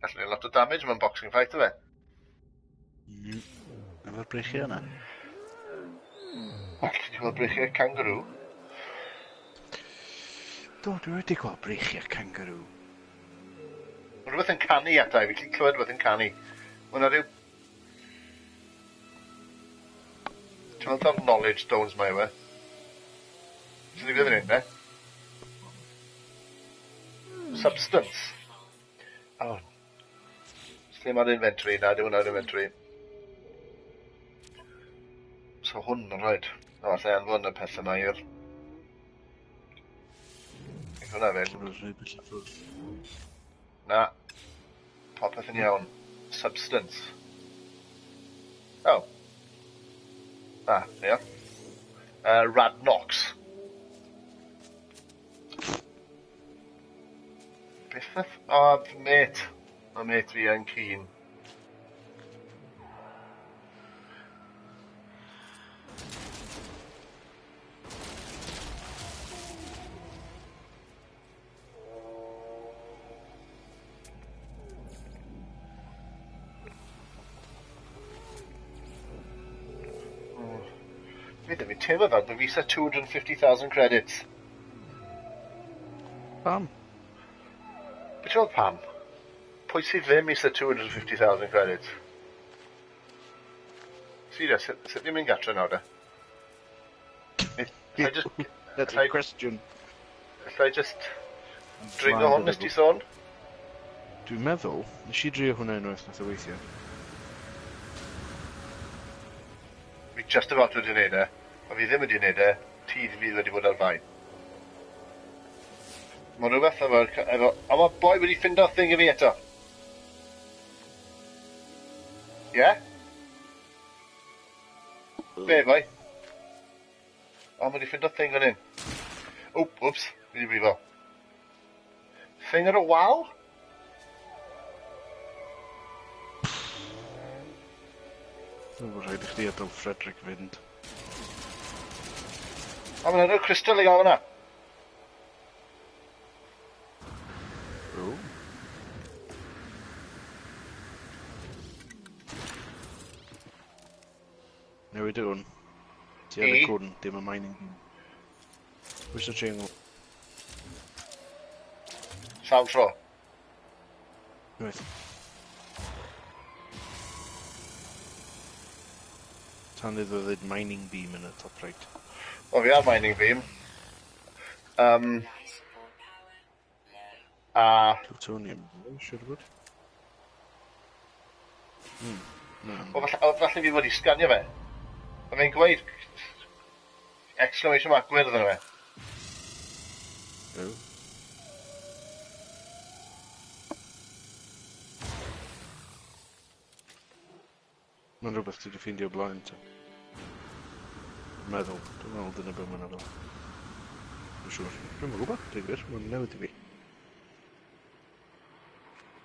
A: Gallu gwneud lot o damage mewn boxing fight, efe.
B: Efo'r breichiau yna.
A: Alli di gweld breichiau kangaroo?
B: Do, dwi wedi gweld breichiau kangaroo.
A: Mae rhywbeth yn canu ata i, fi gallu clywed rhywbeth yn canu. Mae yna rhyw... Ti'n meddwl ta'r knowledge stones mae yw e? Sy'n digwydd fan hyn, de? Substance. Oh. Lle mae'r inventory? Na, dim hwnna'r inventory. So hwn yn rhaid. O, allai anfon y pethau yma i'r... Hwnna fynd. Na. Popeth yn iawn. Substance. Oh. Ah, ie. Radnox. Beth nath... O, mate. Mae mate fi yn keen. Fi ddim yn teimlo fel bod fi eisiau 250,000 credits.
B: Pam?
A: Beth yw'n pam? Pwy sydd ddim eisiau 250,000 credits? Serious, sut ni'n mynd gatre nawr de?
B: That's a question.
A: Alla i just dringo hwn nes ti sôn?
B: Dwi'n meddwl, nes i drio hwnna unwaith nath o weithio.
A: Fi just about wedi wneud e, a fi ddim wedi wneud e, ti fydd wedi bod ar fai. Mae rhywbeth efo... A mae boi wedi ffindo thing i fi eto. Ie? Yeah? Be, boi? O, mae wedi ffindo thing fan hyn. Oop, whoops, fi wedi brifo. Thing ar y wal?
B: Dwi'n bod rhaid i chdi adael Frederick fynd.
A: O, mae'n rhyw crystal i gael fyna.
B: O. Newid y hwn. Ti ar y cwn, dim y mining beam. Pwys y triangle.
A: Sawl tro.
B: Unwaith. Tan iddo ddweud mining beam yn y top right.
A: O, fi ar mining beam. A...
B: Plutonium, siwr bod.
A: No. O, falle fi fod i sganio fe. Mae fe'n gweud exclamation mark gwyrdd yna fe.
B: Oh. Mae'n rhywbeth ti wedi ffeindio o blaen, ta. Dwi'n meddwl dyna beth mae'n fel. Dwi'n siŵr. Dwi'm yn gwybod, dweud gwir, mae'n newid i fi.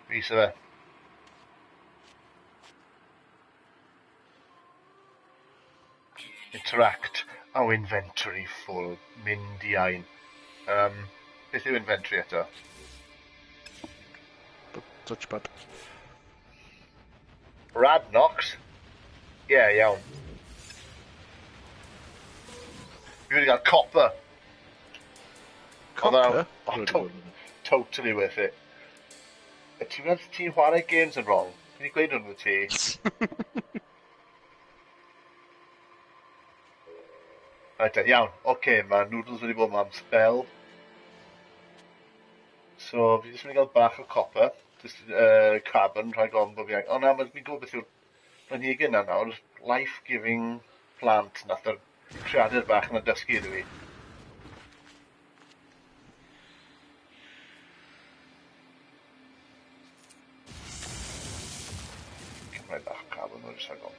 A: Fi sy fe. Interact. Oh, inventory full. Mynd i ein. Beth yw inventory eto?
B: Touchpad.
A: Radnox? Ie, yeah, iawn. Fi wedi cael copper.
B: Copper?
A: Oh, totally worth it. Ti'n meddwl ti'n chwarae games yn wrong? Fi wedi gweud wrth ti. Right, iawn. Oce, mae Noodles wedi bod am spell. So, fi jyst mynd i gael bach o copper. Just carbon, rhaid gofyn bod fi angen. O na, fi'n gwybod beth yw'r planhigyn na nawr. Life-giving plant nath yr creadur bach yna dysgu iddo fi. Cymryd bach o carbon o'r ysgol.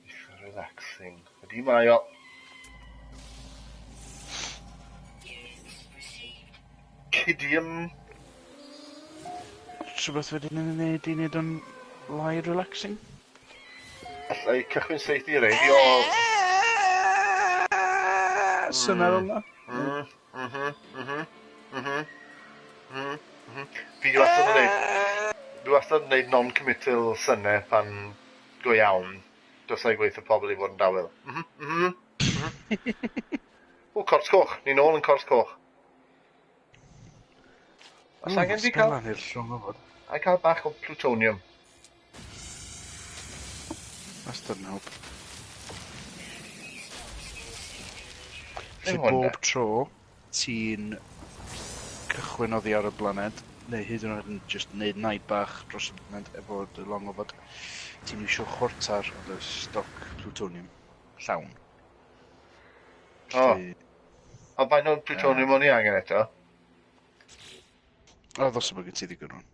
A: Eitha relaxing. Ydy mae o. Cidium.
B: Rhywbeth wedyn yn ei wneud i wneud o'n lai relaxing?
A: Alla i cychwyn saethu rei o...
B: Syna fel 'na.
A: Fi wastad yn neud... Dwi wastad yn neud non-committal synau pan go iawn. Does na'i gweithio pobl i fod yn dawel. O, Cors Coch. Ni nôl yn Cors Coch. Os angen fi cael...
B: Lan i'r llong ofod.
A: A cael bach o plutonium.
B: Wastad yn help. Felly bob tro ti'n cychwyn oddi ar y blaned, neu hyd yn oed yn just neud naid bach dros y blaned efo dy long ofod, ti'n isio chwarter o dy stoc plutonium llawn.
A: O. A faint o plutonium o'n i angen eto?
B: O, ddosod bod gen ti ddigon o'n.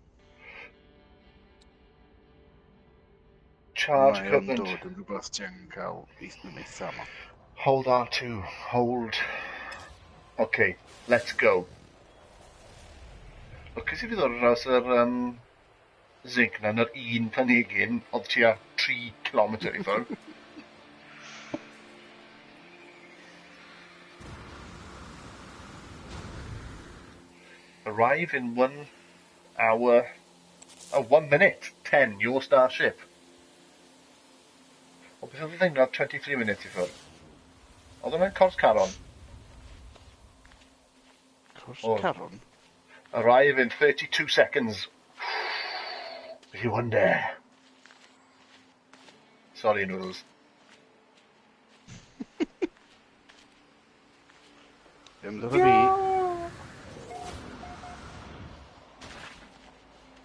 A: Charge
B: Mae o'n
A: equipment.
B: dod yn rhywbeth ti angen cael eitha aml.
A: Hold R2. Hold. Okay, let's go. Lwcus i fi ddod ar draws yr zinc na yn yr un planhigyn oedd tua 3 km i ffwrdd. Arrive in 1 hour... Oh, 1 minute 10, your starship. O, beth oedd y thing na 23 minutes i ffwrdd? Oedd hwnna'n Cors Caron?
B: Cors Caron?
A: Arrive in 32 seconds. If you wonder. Sorry, Noodles.
B: Ddim dod o fi.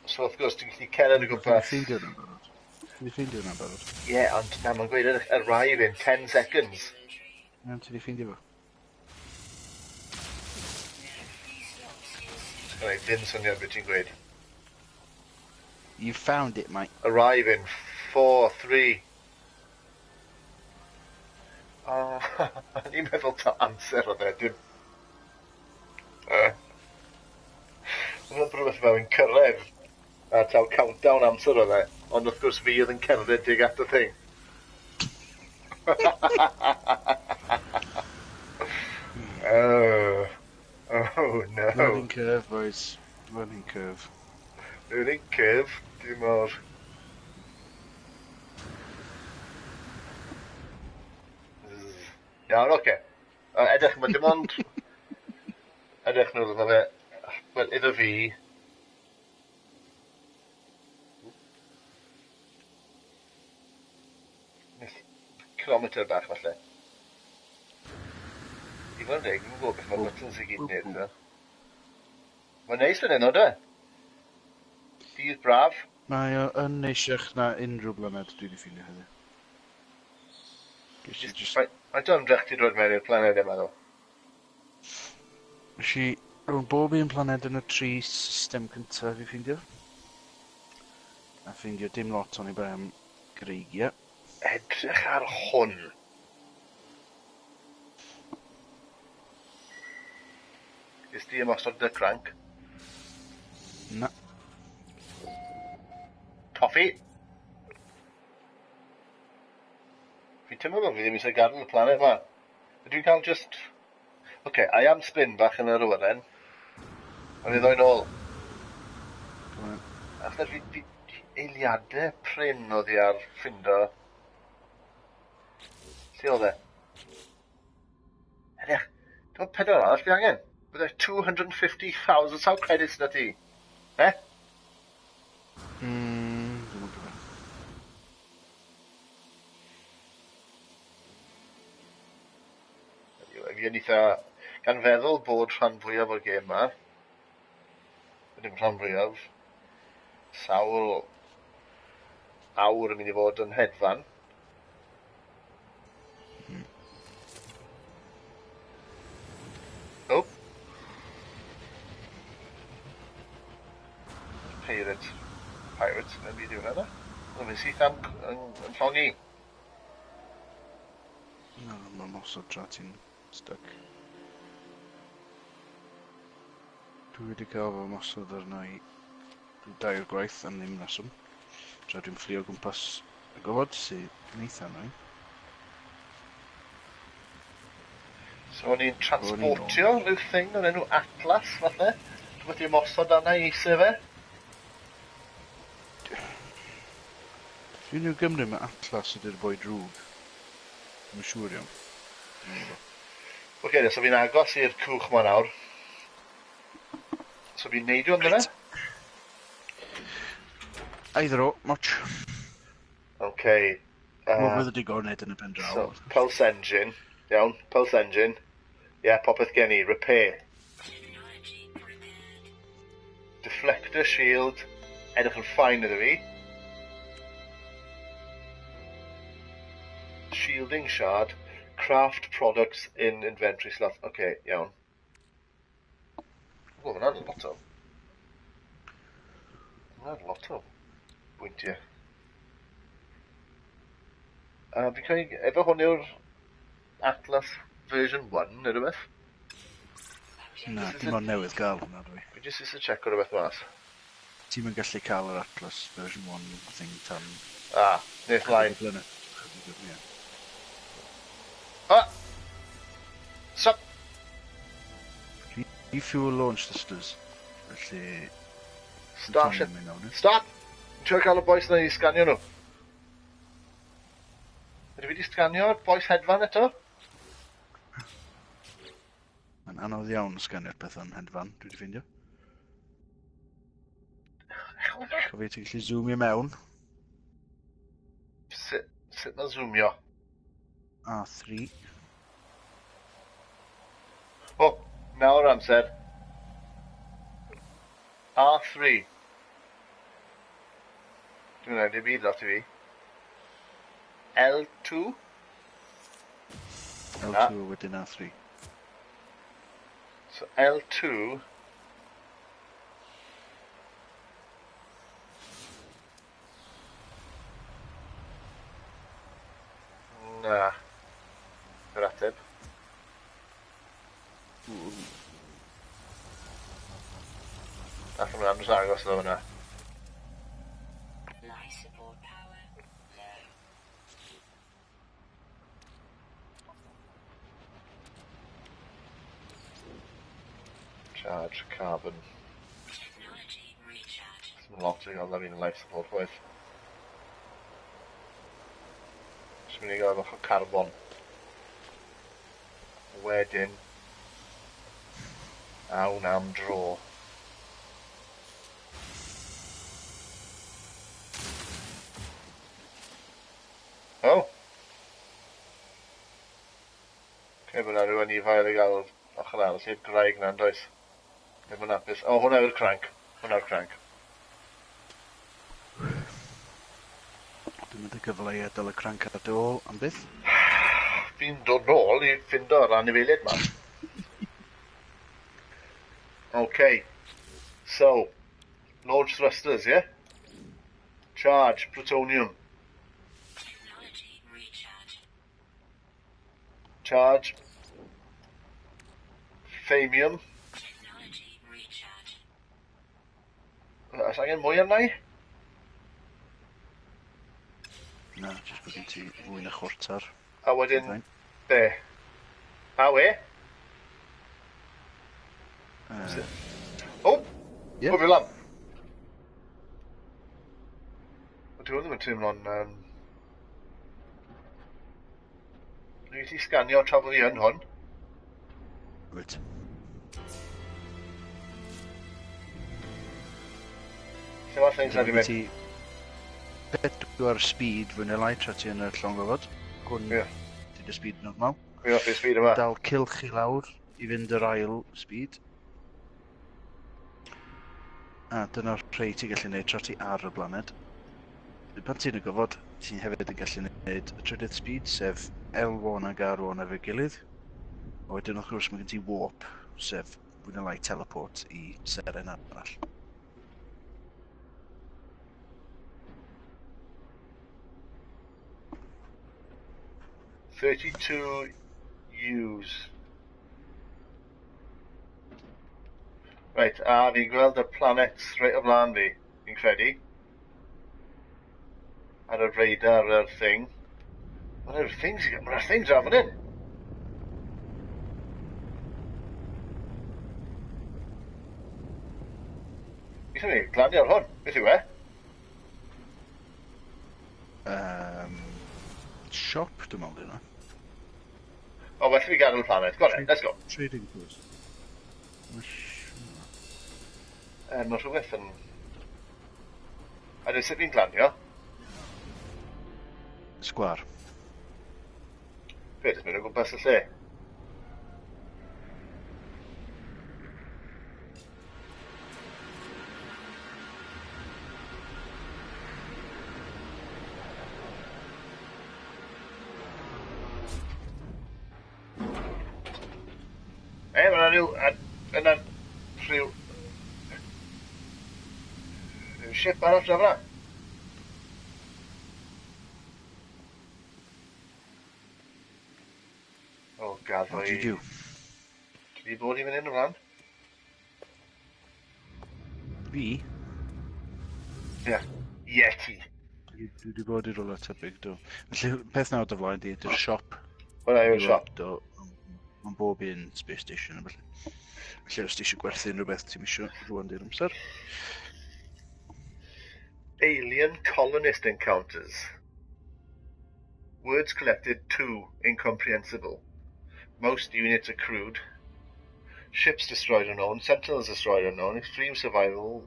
A: So, wrth gwrs, ti'n gallu cerdded o gwmpas.
B: Ti'n ffeindio hwnna'n barod. Ti'n ffeindio hwnna'n barod.
A: Ie, ond na, mae'n gweud arrive in 10 seconds.
B: Ie, ti 'di ffeindio fo.
A: Reit, ddim syniad beth ti'n gweud.
B: You found it, mate.
A: Arrive in 4, 3. Oh, o'n i'n meddwl ta amser oedd e, dim... Oedd rhywbeth fel yn cyrraedd a taw countdown amser oedd e, ond wrth gwrs fi oedd yn cerdded tuag at y thing. Oh, oh no.
B: Learning curve, boys. Learning curve.
A: Learning curve, dim o'r... Iawn, oce. Edrych, mae dim ond... Edrych nhw, mae fe... Wel, iddo fi... Kilometr bach, falle. I Fod yn deg, dwi'n gwybod beth mae'r buttons i gyd yn neud. Mae'n neis fan hyn, o de? Dydd braf.
B: Mae o yn neisiach na unrhyw blaned dwi wedi ffeindio heddiw. Ges i just...
A: Faint o ymdrech ti dod mewn i'r planed yma, ddo?
B: Nes i rhwng bob un planed yn y tri system cyntaf i ffeindio. A ffeindio dim lot o'n i bai am greigiau.
A: Edrych ar hwn. Ges di ymosod dy cranc?
B: Na.
A: Coffi! Fi teimlo fel fi ddim eisiau gadael y planet yma. Ydw i'n cael just... Oce, I am spin bach yn yr awyren. Ond i ddoi nôl. Achos fi eiliadau prin oedd i ar ffindo. Lle oedd e? Edrych, dim ond pedwar arall fi angen. Bydde 250,000 sawl credits na ti. Eh?
B: Dwi'm yn gwybod.
A: Fi yn eitha... Gan feddwl bod rhan fwyaf o'r gêm yma, dim rhan fwyaf, sawl awr yn mynd i fod yn hedfan. Oh. Pirate. Pirate, yn byd yw hwnna, da? Mae'n mynd syth am yn llongi.
B: Na, mae'n mosod tra ti'n stuck. Dwi wedi cael fy mosod arna i dair gwaith am ddim reswm. Tra dwi'n fflio gwmpas y gofod, sy'n eitha annoying.
A: So o'n i'n transportio rhyw thing o'r enw Atlas, falle? Dwi'n wedi ymosod arna i eisiau fe?
B: Dwi'n i'w gymryd mae Atlas ydy'r boi drwg. Dwi'n siŵr iawn.
A: Oce, so fi'n agos i'r cwch ma nawr. So fi'n neidio ynddo fe?
B: Either o, much.
A: Oce.
B: Wel, bydd wedi gorau wneud yn y pen draw.
A: So, pulse engine. Iawn, pulse engine. Ie, yeah, popeth gen i. Repair. Deflector shield. Edrych yn ffain iddo fi. Shielding shard. Craft products in inventory slot. Oce, iawn. O, hwnna'n lot o... Hwnna'n lot o bwyntiau. A fi'n credu, efo hwn yw'r Atlas version 1 neu rhywbeth?
B: Na, dim ond newydd gael hwnna dwi.
A: Fi jyst eisiau checo rhywbeth mas.
B: Ti'm yn gallu cael yr Atlas version 1 thing tan...
A: Ah, nes mlaen.
B: Ie.
A: Ah! Stop!
B: Refuel launch thrusters. Felly...
A: Starship. Stop! Dwi'n trio cael y boys na i sganio nhw. Ydw i wedi sganio'r boys hedfan eto?
B: Mae'n anodd iawn sganio'r pethau'n hedfan, dwi wedi ffeindio. Cofio ti'n gallu zoomio mewn.
A: Sut mae zoomio?
B: A3.
A: O, nawr amser. R3. Dwi'n gwneud dim byd lot i fi. L2?
B: L2 wedyn A3.
A: So L2... Na. Yr ateb. Allan nhw'n andros agos iddo fyna.
C: Life support power low.
A: Charge carbon.
C: Technology recharge.
A: Dim lot i gael fi'n life support chwaith. Jyst mynd i gael bach o carbon. Wedyn, awn am dro. Oh! Okay, Mae yna rhyw anifail i gael ochr arall i'r graig na, does? Ddim yn hapus. O, hwnna yw'r cranc. Hwnna'r cranc.
B: Dwi'n mynd y gyfle i adael y cranc ar dy ôl am byth.
A: Fi'n dod nôl i ffindo'r anifeiliaid ma. Okay. So, launch thrusters, yeah? Charge, plutonium.
C: Technology recharge.
A: Charge. Thamium.
C: Technology recharge.
A: Oes angen mwy arna i?
B: Na, jyst bod gen ti fwy na chwarter.
A: A wedyn, be? A we? O!
B: Ie.
A: O, fi lan. Dwi ddim yn teimlo'n... Dwi'n gallu sganio tra bod fi yn hwn.
B: Wyt.
A: Lle mae'r things wedi mynd?
B: Ti 4 speed fwy neu lai tra ti yn y llong ofod. Hwn,
A: Ie.
B: ti dy speed normal.
A: Fi'n hoffi'r speed yma.
B: Dal cylch i lawr i fynd yr ail speed. A dyna'r rhai ti'n gallu neud tra ti ar y blaned. Pan ti'n y gofod, ti'n hefyd yn gallu neud y trydydd speed, sef L1 ag R1 efo'i gilydd. A wedyn wrth gwrs mae gen ti warp, sef fwy neu lai teleport i seren arall.
A: 32 U's. Reit, a fi'n gweld y planets reit o flaen fi, fi'n credu. Ar y radar, yr thing. Mae'r things, mae'r things ar fan hyn. Fi eisiau glanio ar hwn, beth yw e?
B: Shop, dwi'n meddwl, dyna.
A: O, well fi gadael y planet. Go on then, let's go.
B: Trading post.
A: Mae rhywbeth yn... A dwi sut fi'n glanio?
B: Sgwar.
A: Be, jyst mynd o gwmpas y lle? E, mae yna rhyw... Yna rhyw... Rhyw ship arall draw fyna. O, gaddo
B: What do
A: i...
B: you do?
A: Ti di bod i fan hyn o flaen?
B: Fi?
A: Ie. Ie, ti.
B: Dwi wedi bod i rywle tebyg, do. Felly, peth nawr dy flaen di ydy'r siop.
A: Hwna yw'r siop.
B: Do. Mae'n bob un space station, a felly. Felly, os ti eisiau gwerthu unrhyw beth ti'n isio rwan di'r amser.
A: Alien colonist encounters. Words collected 2, incomprehensible. Most units are crude. Ships destroyed unknown, sentinels destroyed unknown, extreme survival,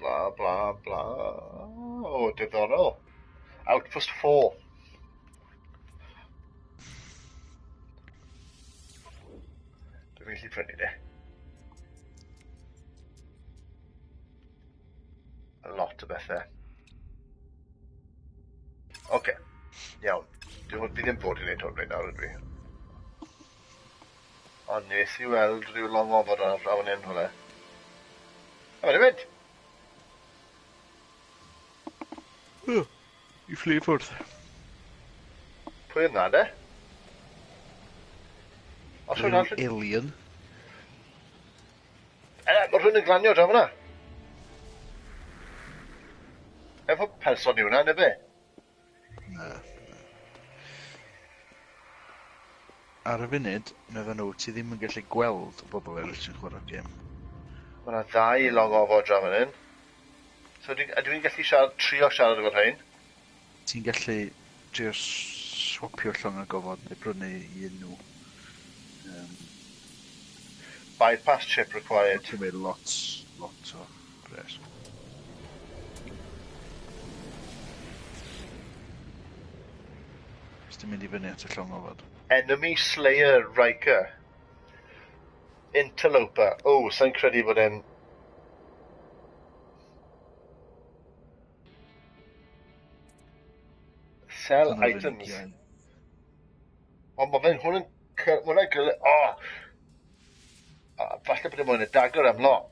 A: blah, blah, blah. O, diddorol. Outpost 4. Dwi'n gallu prynu de. A lot o bethau. Oce, iawn. Fi ddim bod i wneud hwn reit nawr, ydw i. Ond nes i weld rhyw long ofod ar draw fan hyn hwnna. A mae'n mynd!
B: I fflu ffwrdd.
A: Pwy yna, de? Os
B: Rhyw
A: rhywun arall...
B: alien.
A: E, mae rhywun yn glanio draw fyna. Efo person yw hwnna, neu be?
B: Na. Ar y funud, medda nhw, ti ddim yn gallu gweld y bobl eraill sy'n chwarae'r gêm.
A: Mae yna ddau long ofod draw fan hyn. So ydw i'n gallu trio siarad efo'r rhain?
B: Ti'n gallu trio swapio llong y gofod neu brynu un nhw.
A: Bypass chip required.
B: Ti'n mynd lot, lot o bres. Os ti'n mynd i fyny at y llong ofod.
A: Enemy Slayer Riker. Interloper. O, oh, sa'n credu bod e'n... Sell items. Ond mae fe'n hwn yn... Hwnna'n gyda... O! Falle bod e moyn y dagger am lot.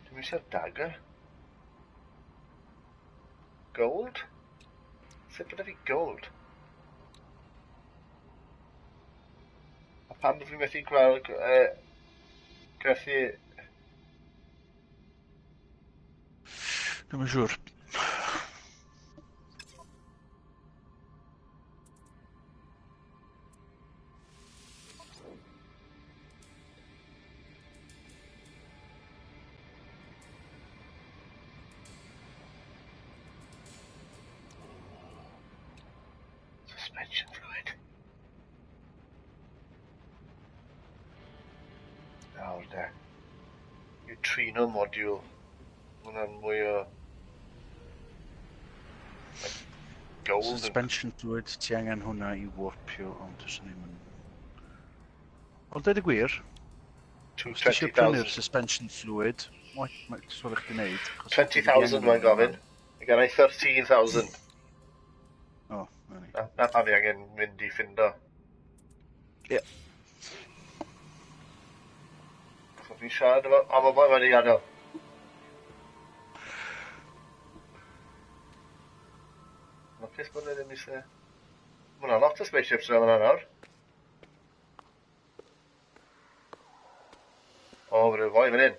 A: Dwi'n eisiau'r dagger. Gold? Sut bod fi gold? A pam bod fi'n methu gweld... Gwerthu...
B: Dwi'm yn siŵr.
A: Suspension fluid. Nawr de. Neutrino module. Hwna'n mwy o... Like, gold.
B: Suspension fluid, ti angen hwnna i warpio, ond dys ddim yn... Ond dweud y gwir, os ti eisiau prynu'r suspension fluid, mae'n sôn i chdi wneud.
A: 20,000 mae'n gofyn. Mae gen i 13,000.
B: O, na ni.
A: Na pam fi angen mynd i ffindo.
B: Ie.
A: So fi'n siarad efo... O, mae boi wedi gadael. Lwcus bod e ddim eisiau... Mae yna lot o spaceships yna fan'na nawr. O, mae rhyw foi fan hyn.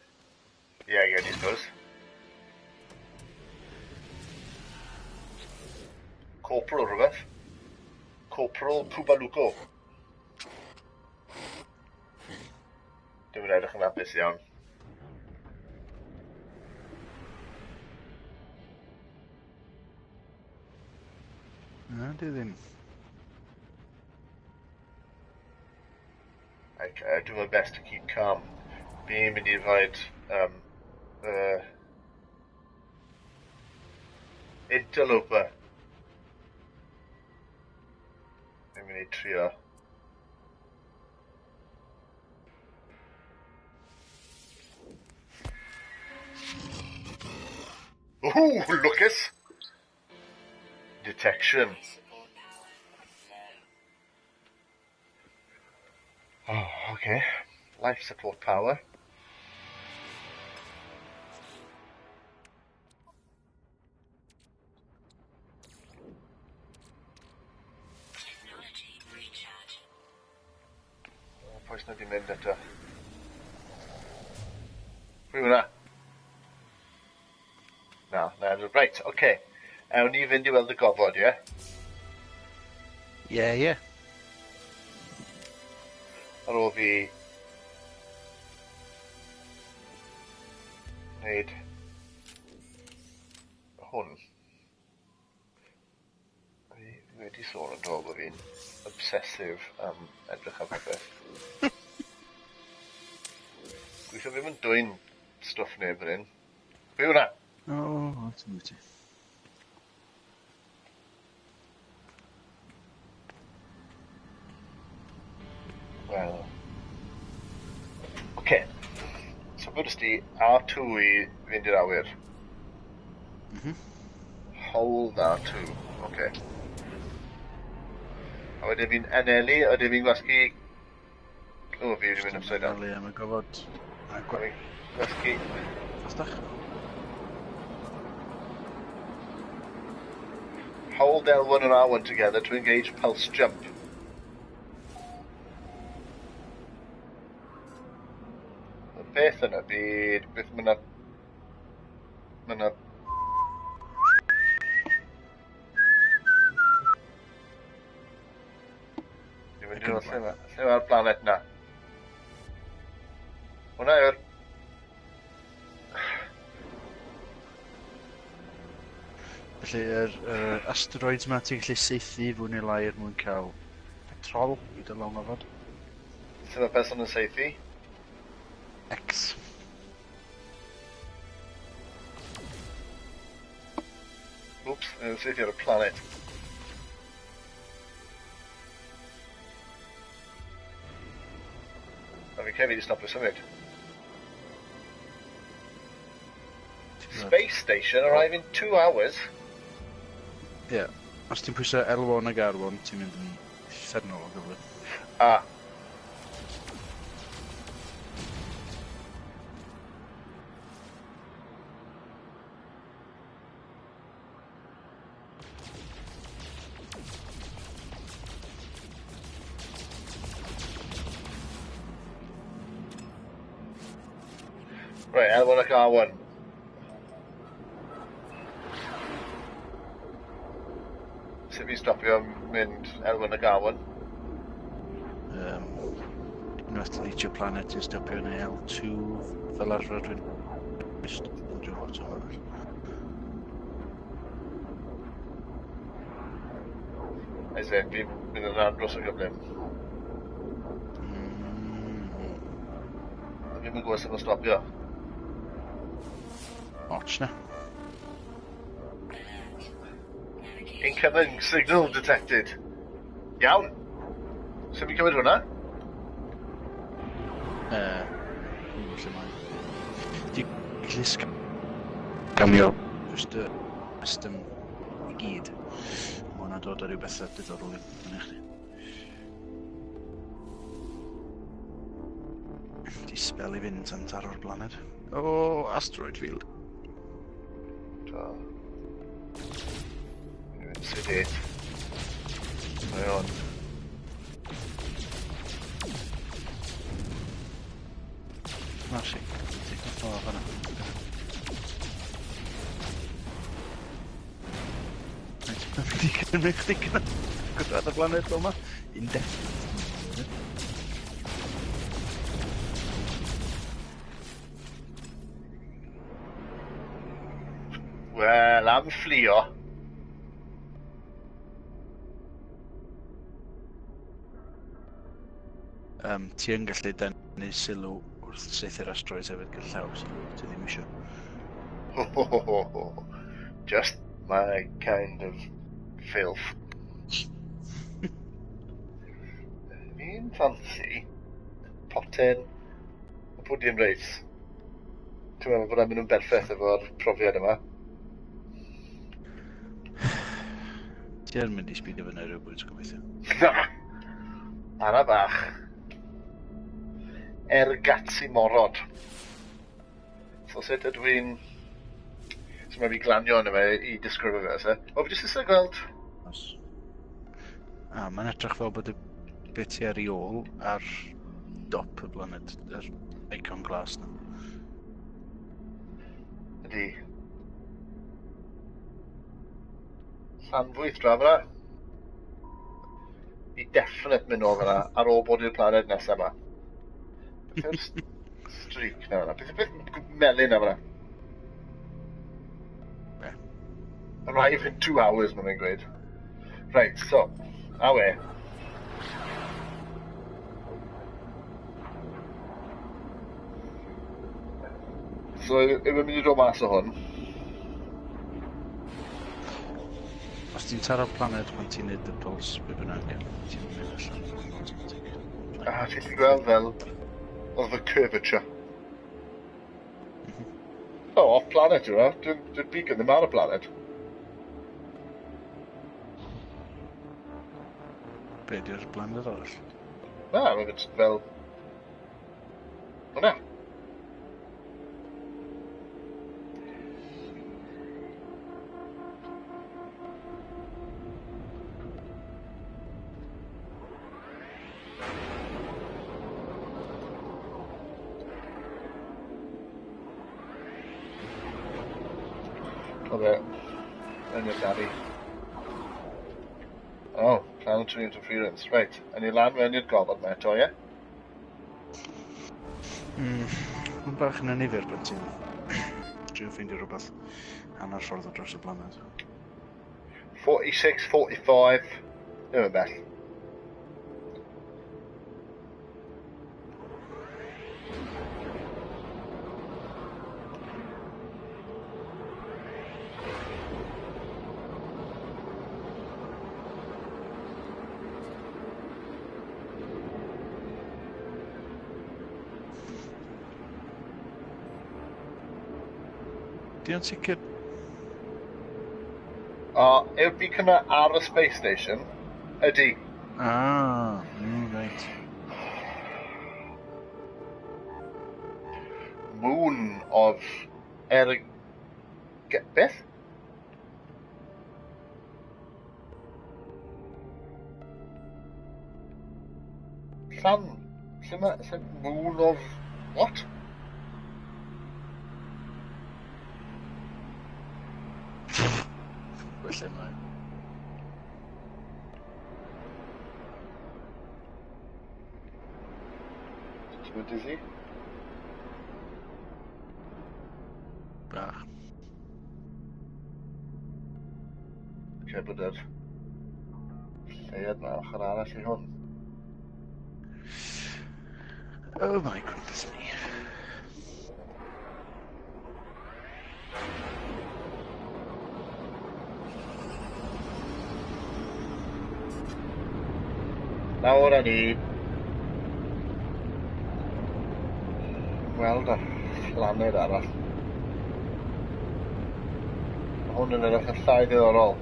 A: Ie, ie, ni sgwrs. Corporal rhywbeth. Corporal Pubaluko. Dim yn edrych yn hapus iawn.
B: Na, di ddim.
A: I do my best to keep calm. Fi'n mynd i rhoi Interloper. Fi'n mynd i trio. Ooh, Lucas! Detection. Oh, okay. Life support power.
C: Technology recharge.
A: Oh, pwy sy'n wedi mynd eto? Pwy hwnna? Na, na, reit, oce. Okay. Ewn ni fynd i weld y gofod, ie?
B: Ie, ie.
A: Ar ôl fi... wneud... hwn. Fi wedi sôn yn dod bod fi'n obsessive am edrych ar popeth. Gweithio ddim yn dwyn stwff neb fan hyn. Be hwnna?
B: O, ti'n mynd ti.
A: Wel... Oce. So bod ysdi R2 i fynd i'r awyr. Hold R2. Oce. A wedyn fi'n anelu, a wedyn fi'n gwasgu... O, fi wedi mynd upside down.
B: Anelu am y gofod. A
A: gwasgu...
B: Fastach.
A: Hold L1 and R1 together to engage pulse jump. Y beth yna byd, beth mae'na... Mae'na... Dwi'n mynd i ôl lle mae'r planet na. Hwna yw'r...
B: Felly, yr asteroids ma ti'n gallu saethu fwy neu lai er mwyn cael petrol i dy long ofod.
A: Sut mae person yn saethu?
B: X.
A: Oops, yn saethu ar y planet. A fi cefyd i stopio symud. Space station arrive in 2 hours.
B: Ie. Yeah. Os ti'n pwyso L1 ag R1, ti'n mynd yn uffernol o gyflym.
A: Ah. Right, L1 ac R1. Sut fi'n stopio mynd L1 ac R1?
B: Unwaith ti'n hitio planet, ti'n stopio yn L2 fel arfer dwi'n just yn rhyw lot o arall.
A: As in, fi'n mynd yn andros o gyflym. A fi'n mynd gwybod sut mae'n stopio.
B: Och na.
A: Incoming signal detected. Iawn. Sut fi'n cymryd hwnna?
B: Lle mae. Ti'n gallu sgamio just y system i gyd. Mae hwnna'n dod â rhyw bethau diddorol i fyny chdi. Di spel i fynd tan taro'r blaned. O, oh, asteroid field.
A: Do. Sedate. Mae on.
B: Na si. Ti'n ffordd fan'na. Reit, mae'n mynd i cymryd chdi gyrraedd y blaned fel 'ma. Indefinite.
A: Wel, am fflio.
B: Ti yn gallu denu sylw wrth saethu'r asteroids hefyd gyda llaw, so ti ddim isio.
A: Ho, ho, ho, ho, ho. Just my kind of filth. Fi'n ffansi poten o pwdiwm reis. Ti'n meddwl bod e'n mynd yn berffaith efo'r profiad yma?
B: Ti yn mynd i sbidio fyny rhywbwynt, gobeithio.
A: Na! Ara bach. Ergatsi morod. So sut ydw i'n... So mae fi glanio yna fe i disgrifio fe, se? O, fi jyst eisiau gweld...
B: Os. A, mae'n edrych fel bod y bit ti ar ei ôl ar dop y blaned, yr icon glas na.
A: Ydy. Llanfwyth draw fyna. Fi definite mynd nôl fyna ar ôl bod i'r planed nesaf yma. Beth yw'r streak na fyna? Beth yw'r beth melyn na fyna?
B: Be?
A: Arrive in 2 hours, mae'n fe'n gweud. Right, so, a we. So, yw e'n mynd i dod mas o hwn?
B: Os ti'n taro'r planed pan ti'n neud y pulse, be bynnag, ti'n mynd allan automatic.
A: Ah, ti'n gallu gweld fel oedd y curvature. Oh, off planet yw e. Dwi'n beacon ddim ar y planet.
B: Be di'r planet arall?
A: Na, mae'n jyst fel... Hwna. Yn i'r daddy. Oh, planetary interference. Right, a ni lan mewn i'r gofod ma eto, ie?
B: Mae'n bach yn annifyr pan ti'n trio ffeindio rhywbeth hanner ffordd o dros y blaned.
A: 46, 45, ddim yn bell.
B: Di o'n sicr?
A: O, yw'r beacon yna ar y space station? Ydy.
B: Ah, reit.
A: Moon of Beth? Llan... Lle mae... Lle, moon of... What?
B: Lle mae?
A: Ti'n mynd dizzy?
B: Bach.
A: Lle bod yr lleuad na ochr arall i hwn.
B: Oh my goodness me.
A: Nawr â ni weld y phlaned arall. Mae hwn yn edrych yn llai ddiddorol.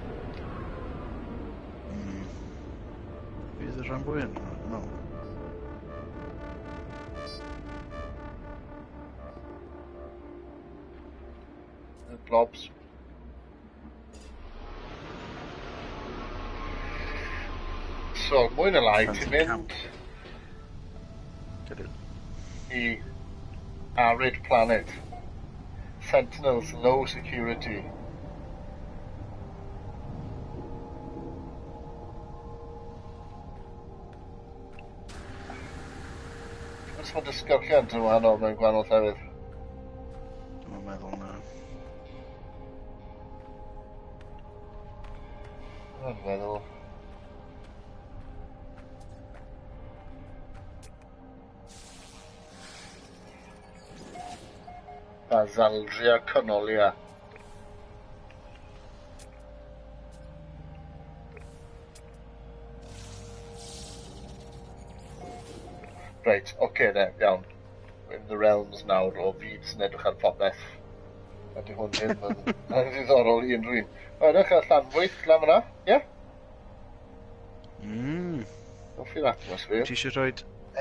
B: Fydd y rhan fwyaf yn no.
A: Blobs. So, mwy na lai, ti'n mynd i Arid Planet. Sentinels, low security. Os mae disgyrchiant yn wahanol mewn gwahanol llefydd?
B: Dwi'n meddwl na.
A: Dwi'n meddwl. Basaldria Canolia. Reit, oce okay, de, iawn. In the realms nawr o fyd sy'n edrych ar popeth. Ydy hwn ddim yn yn ddiddorol i unrhyw un. O, edrych ar Llanfwyth, lan fyna, ie? Yeah? Hoffi'r atmosphere.
B: Ti eisiau rhoi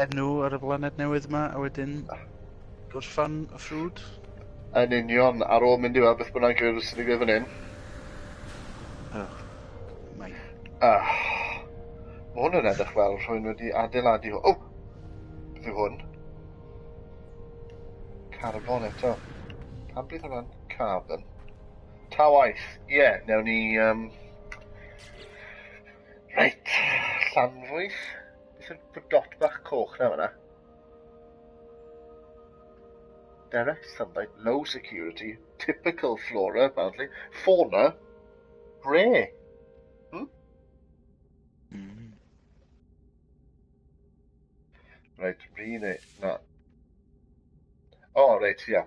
B: enw ar y blaned newydd yma, a wedyn gorffan y ffrwd?
A: Yn union, ar ôl mynd i weld beth bynnag yw'r sy'n digwydd fan hyn.
B: Oh, mai.
A: Mae hwn yn edrych fel rhywun wedi adeiladu hwn. Oh! Beth yw hwn? Carbon eto. Pam bydd hwnna'n carbon? Ta waith. Ie, yeah, newn ni... Reit, Llanfwyth. Beth yw'r dot bach coch na fan'na? Direct sunlight, low security, typical flora, apparently. Fauna, rare. Right, really, na. Oh, right, yeah.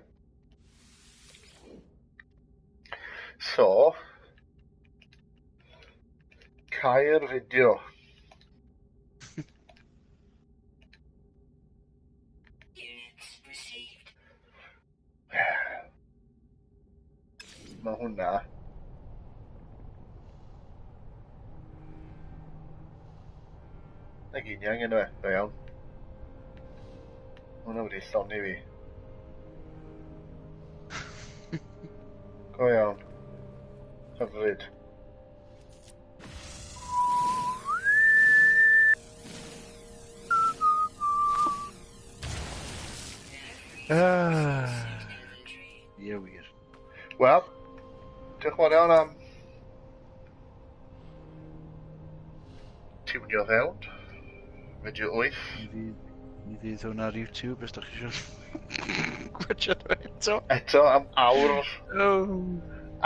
A: So, cau'r fideo.
C: Units received.
A: Mae hwnna. Na gyd ni angen e, da iawn. Hwnna wedi lloni fi. Go iawn. Hyfryd.
B: Ie, wir.
A: Wel, diolch yn fawr iawn am tiwnio fewn. Fideo 8.
B: Mi fydd hwn ar YouTube os da chi eisiau gwachio nhw eto.
A: Eto am awr.
B: Oh.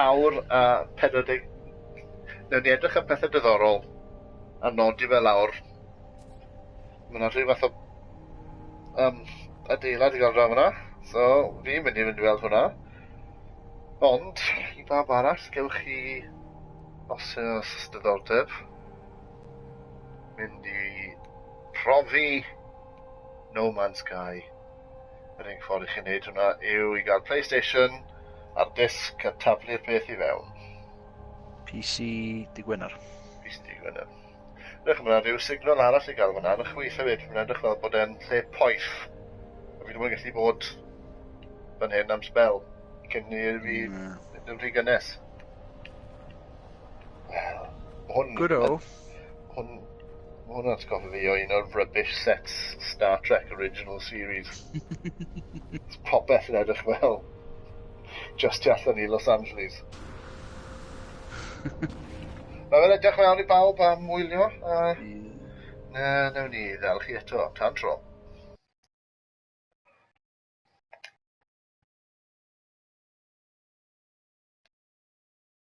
A: Awr a 40. Newn ni edrych am pethau diddorol a nodi fe lawr. Mae yna rhyw fath o adeilad i gael draw fyna. So, fi'n mynd i fynd i weld hwnna. Ond, i bawb arall, gewch chi, os oes diddordeb, mynd i profi No Man's Sky. Yr unig ffordd i chi wneud hwnna yw i gael PlayStation, Ar disg a taflu'r peth i fewn.
B: PC dy Gwener.
A: PC dy Gwener. Edrych, mae yna rhyw signal arall i gael fyna ar y chwith hefyd. Mae'n edrych fel bod e'n lle poeth. A fi ddim yn gallu bod fan hyn am spel cyn i fi mynd yn rhy gynnes. Wel, hwn...
B: Good o.
A: Hwn, ma' hwn yn atgoffa fi o un o'r rubbish sets Star Trek original series. Popeth yn edrych fel just tu allan i Los Angeles. Mae fe'n edrych yn fawr i bawb am wylio. A na, nawn ni ddal chi eto. Tan tro.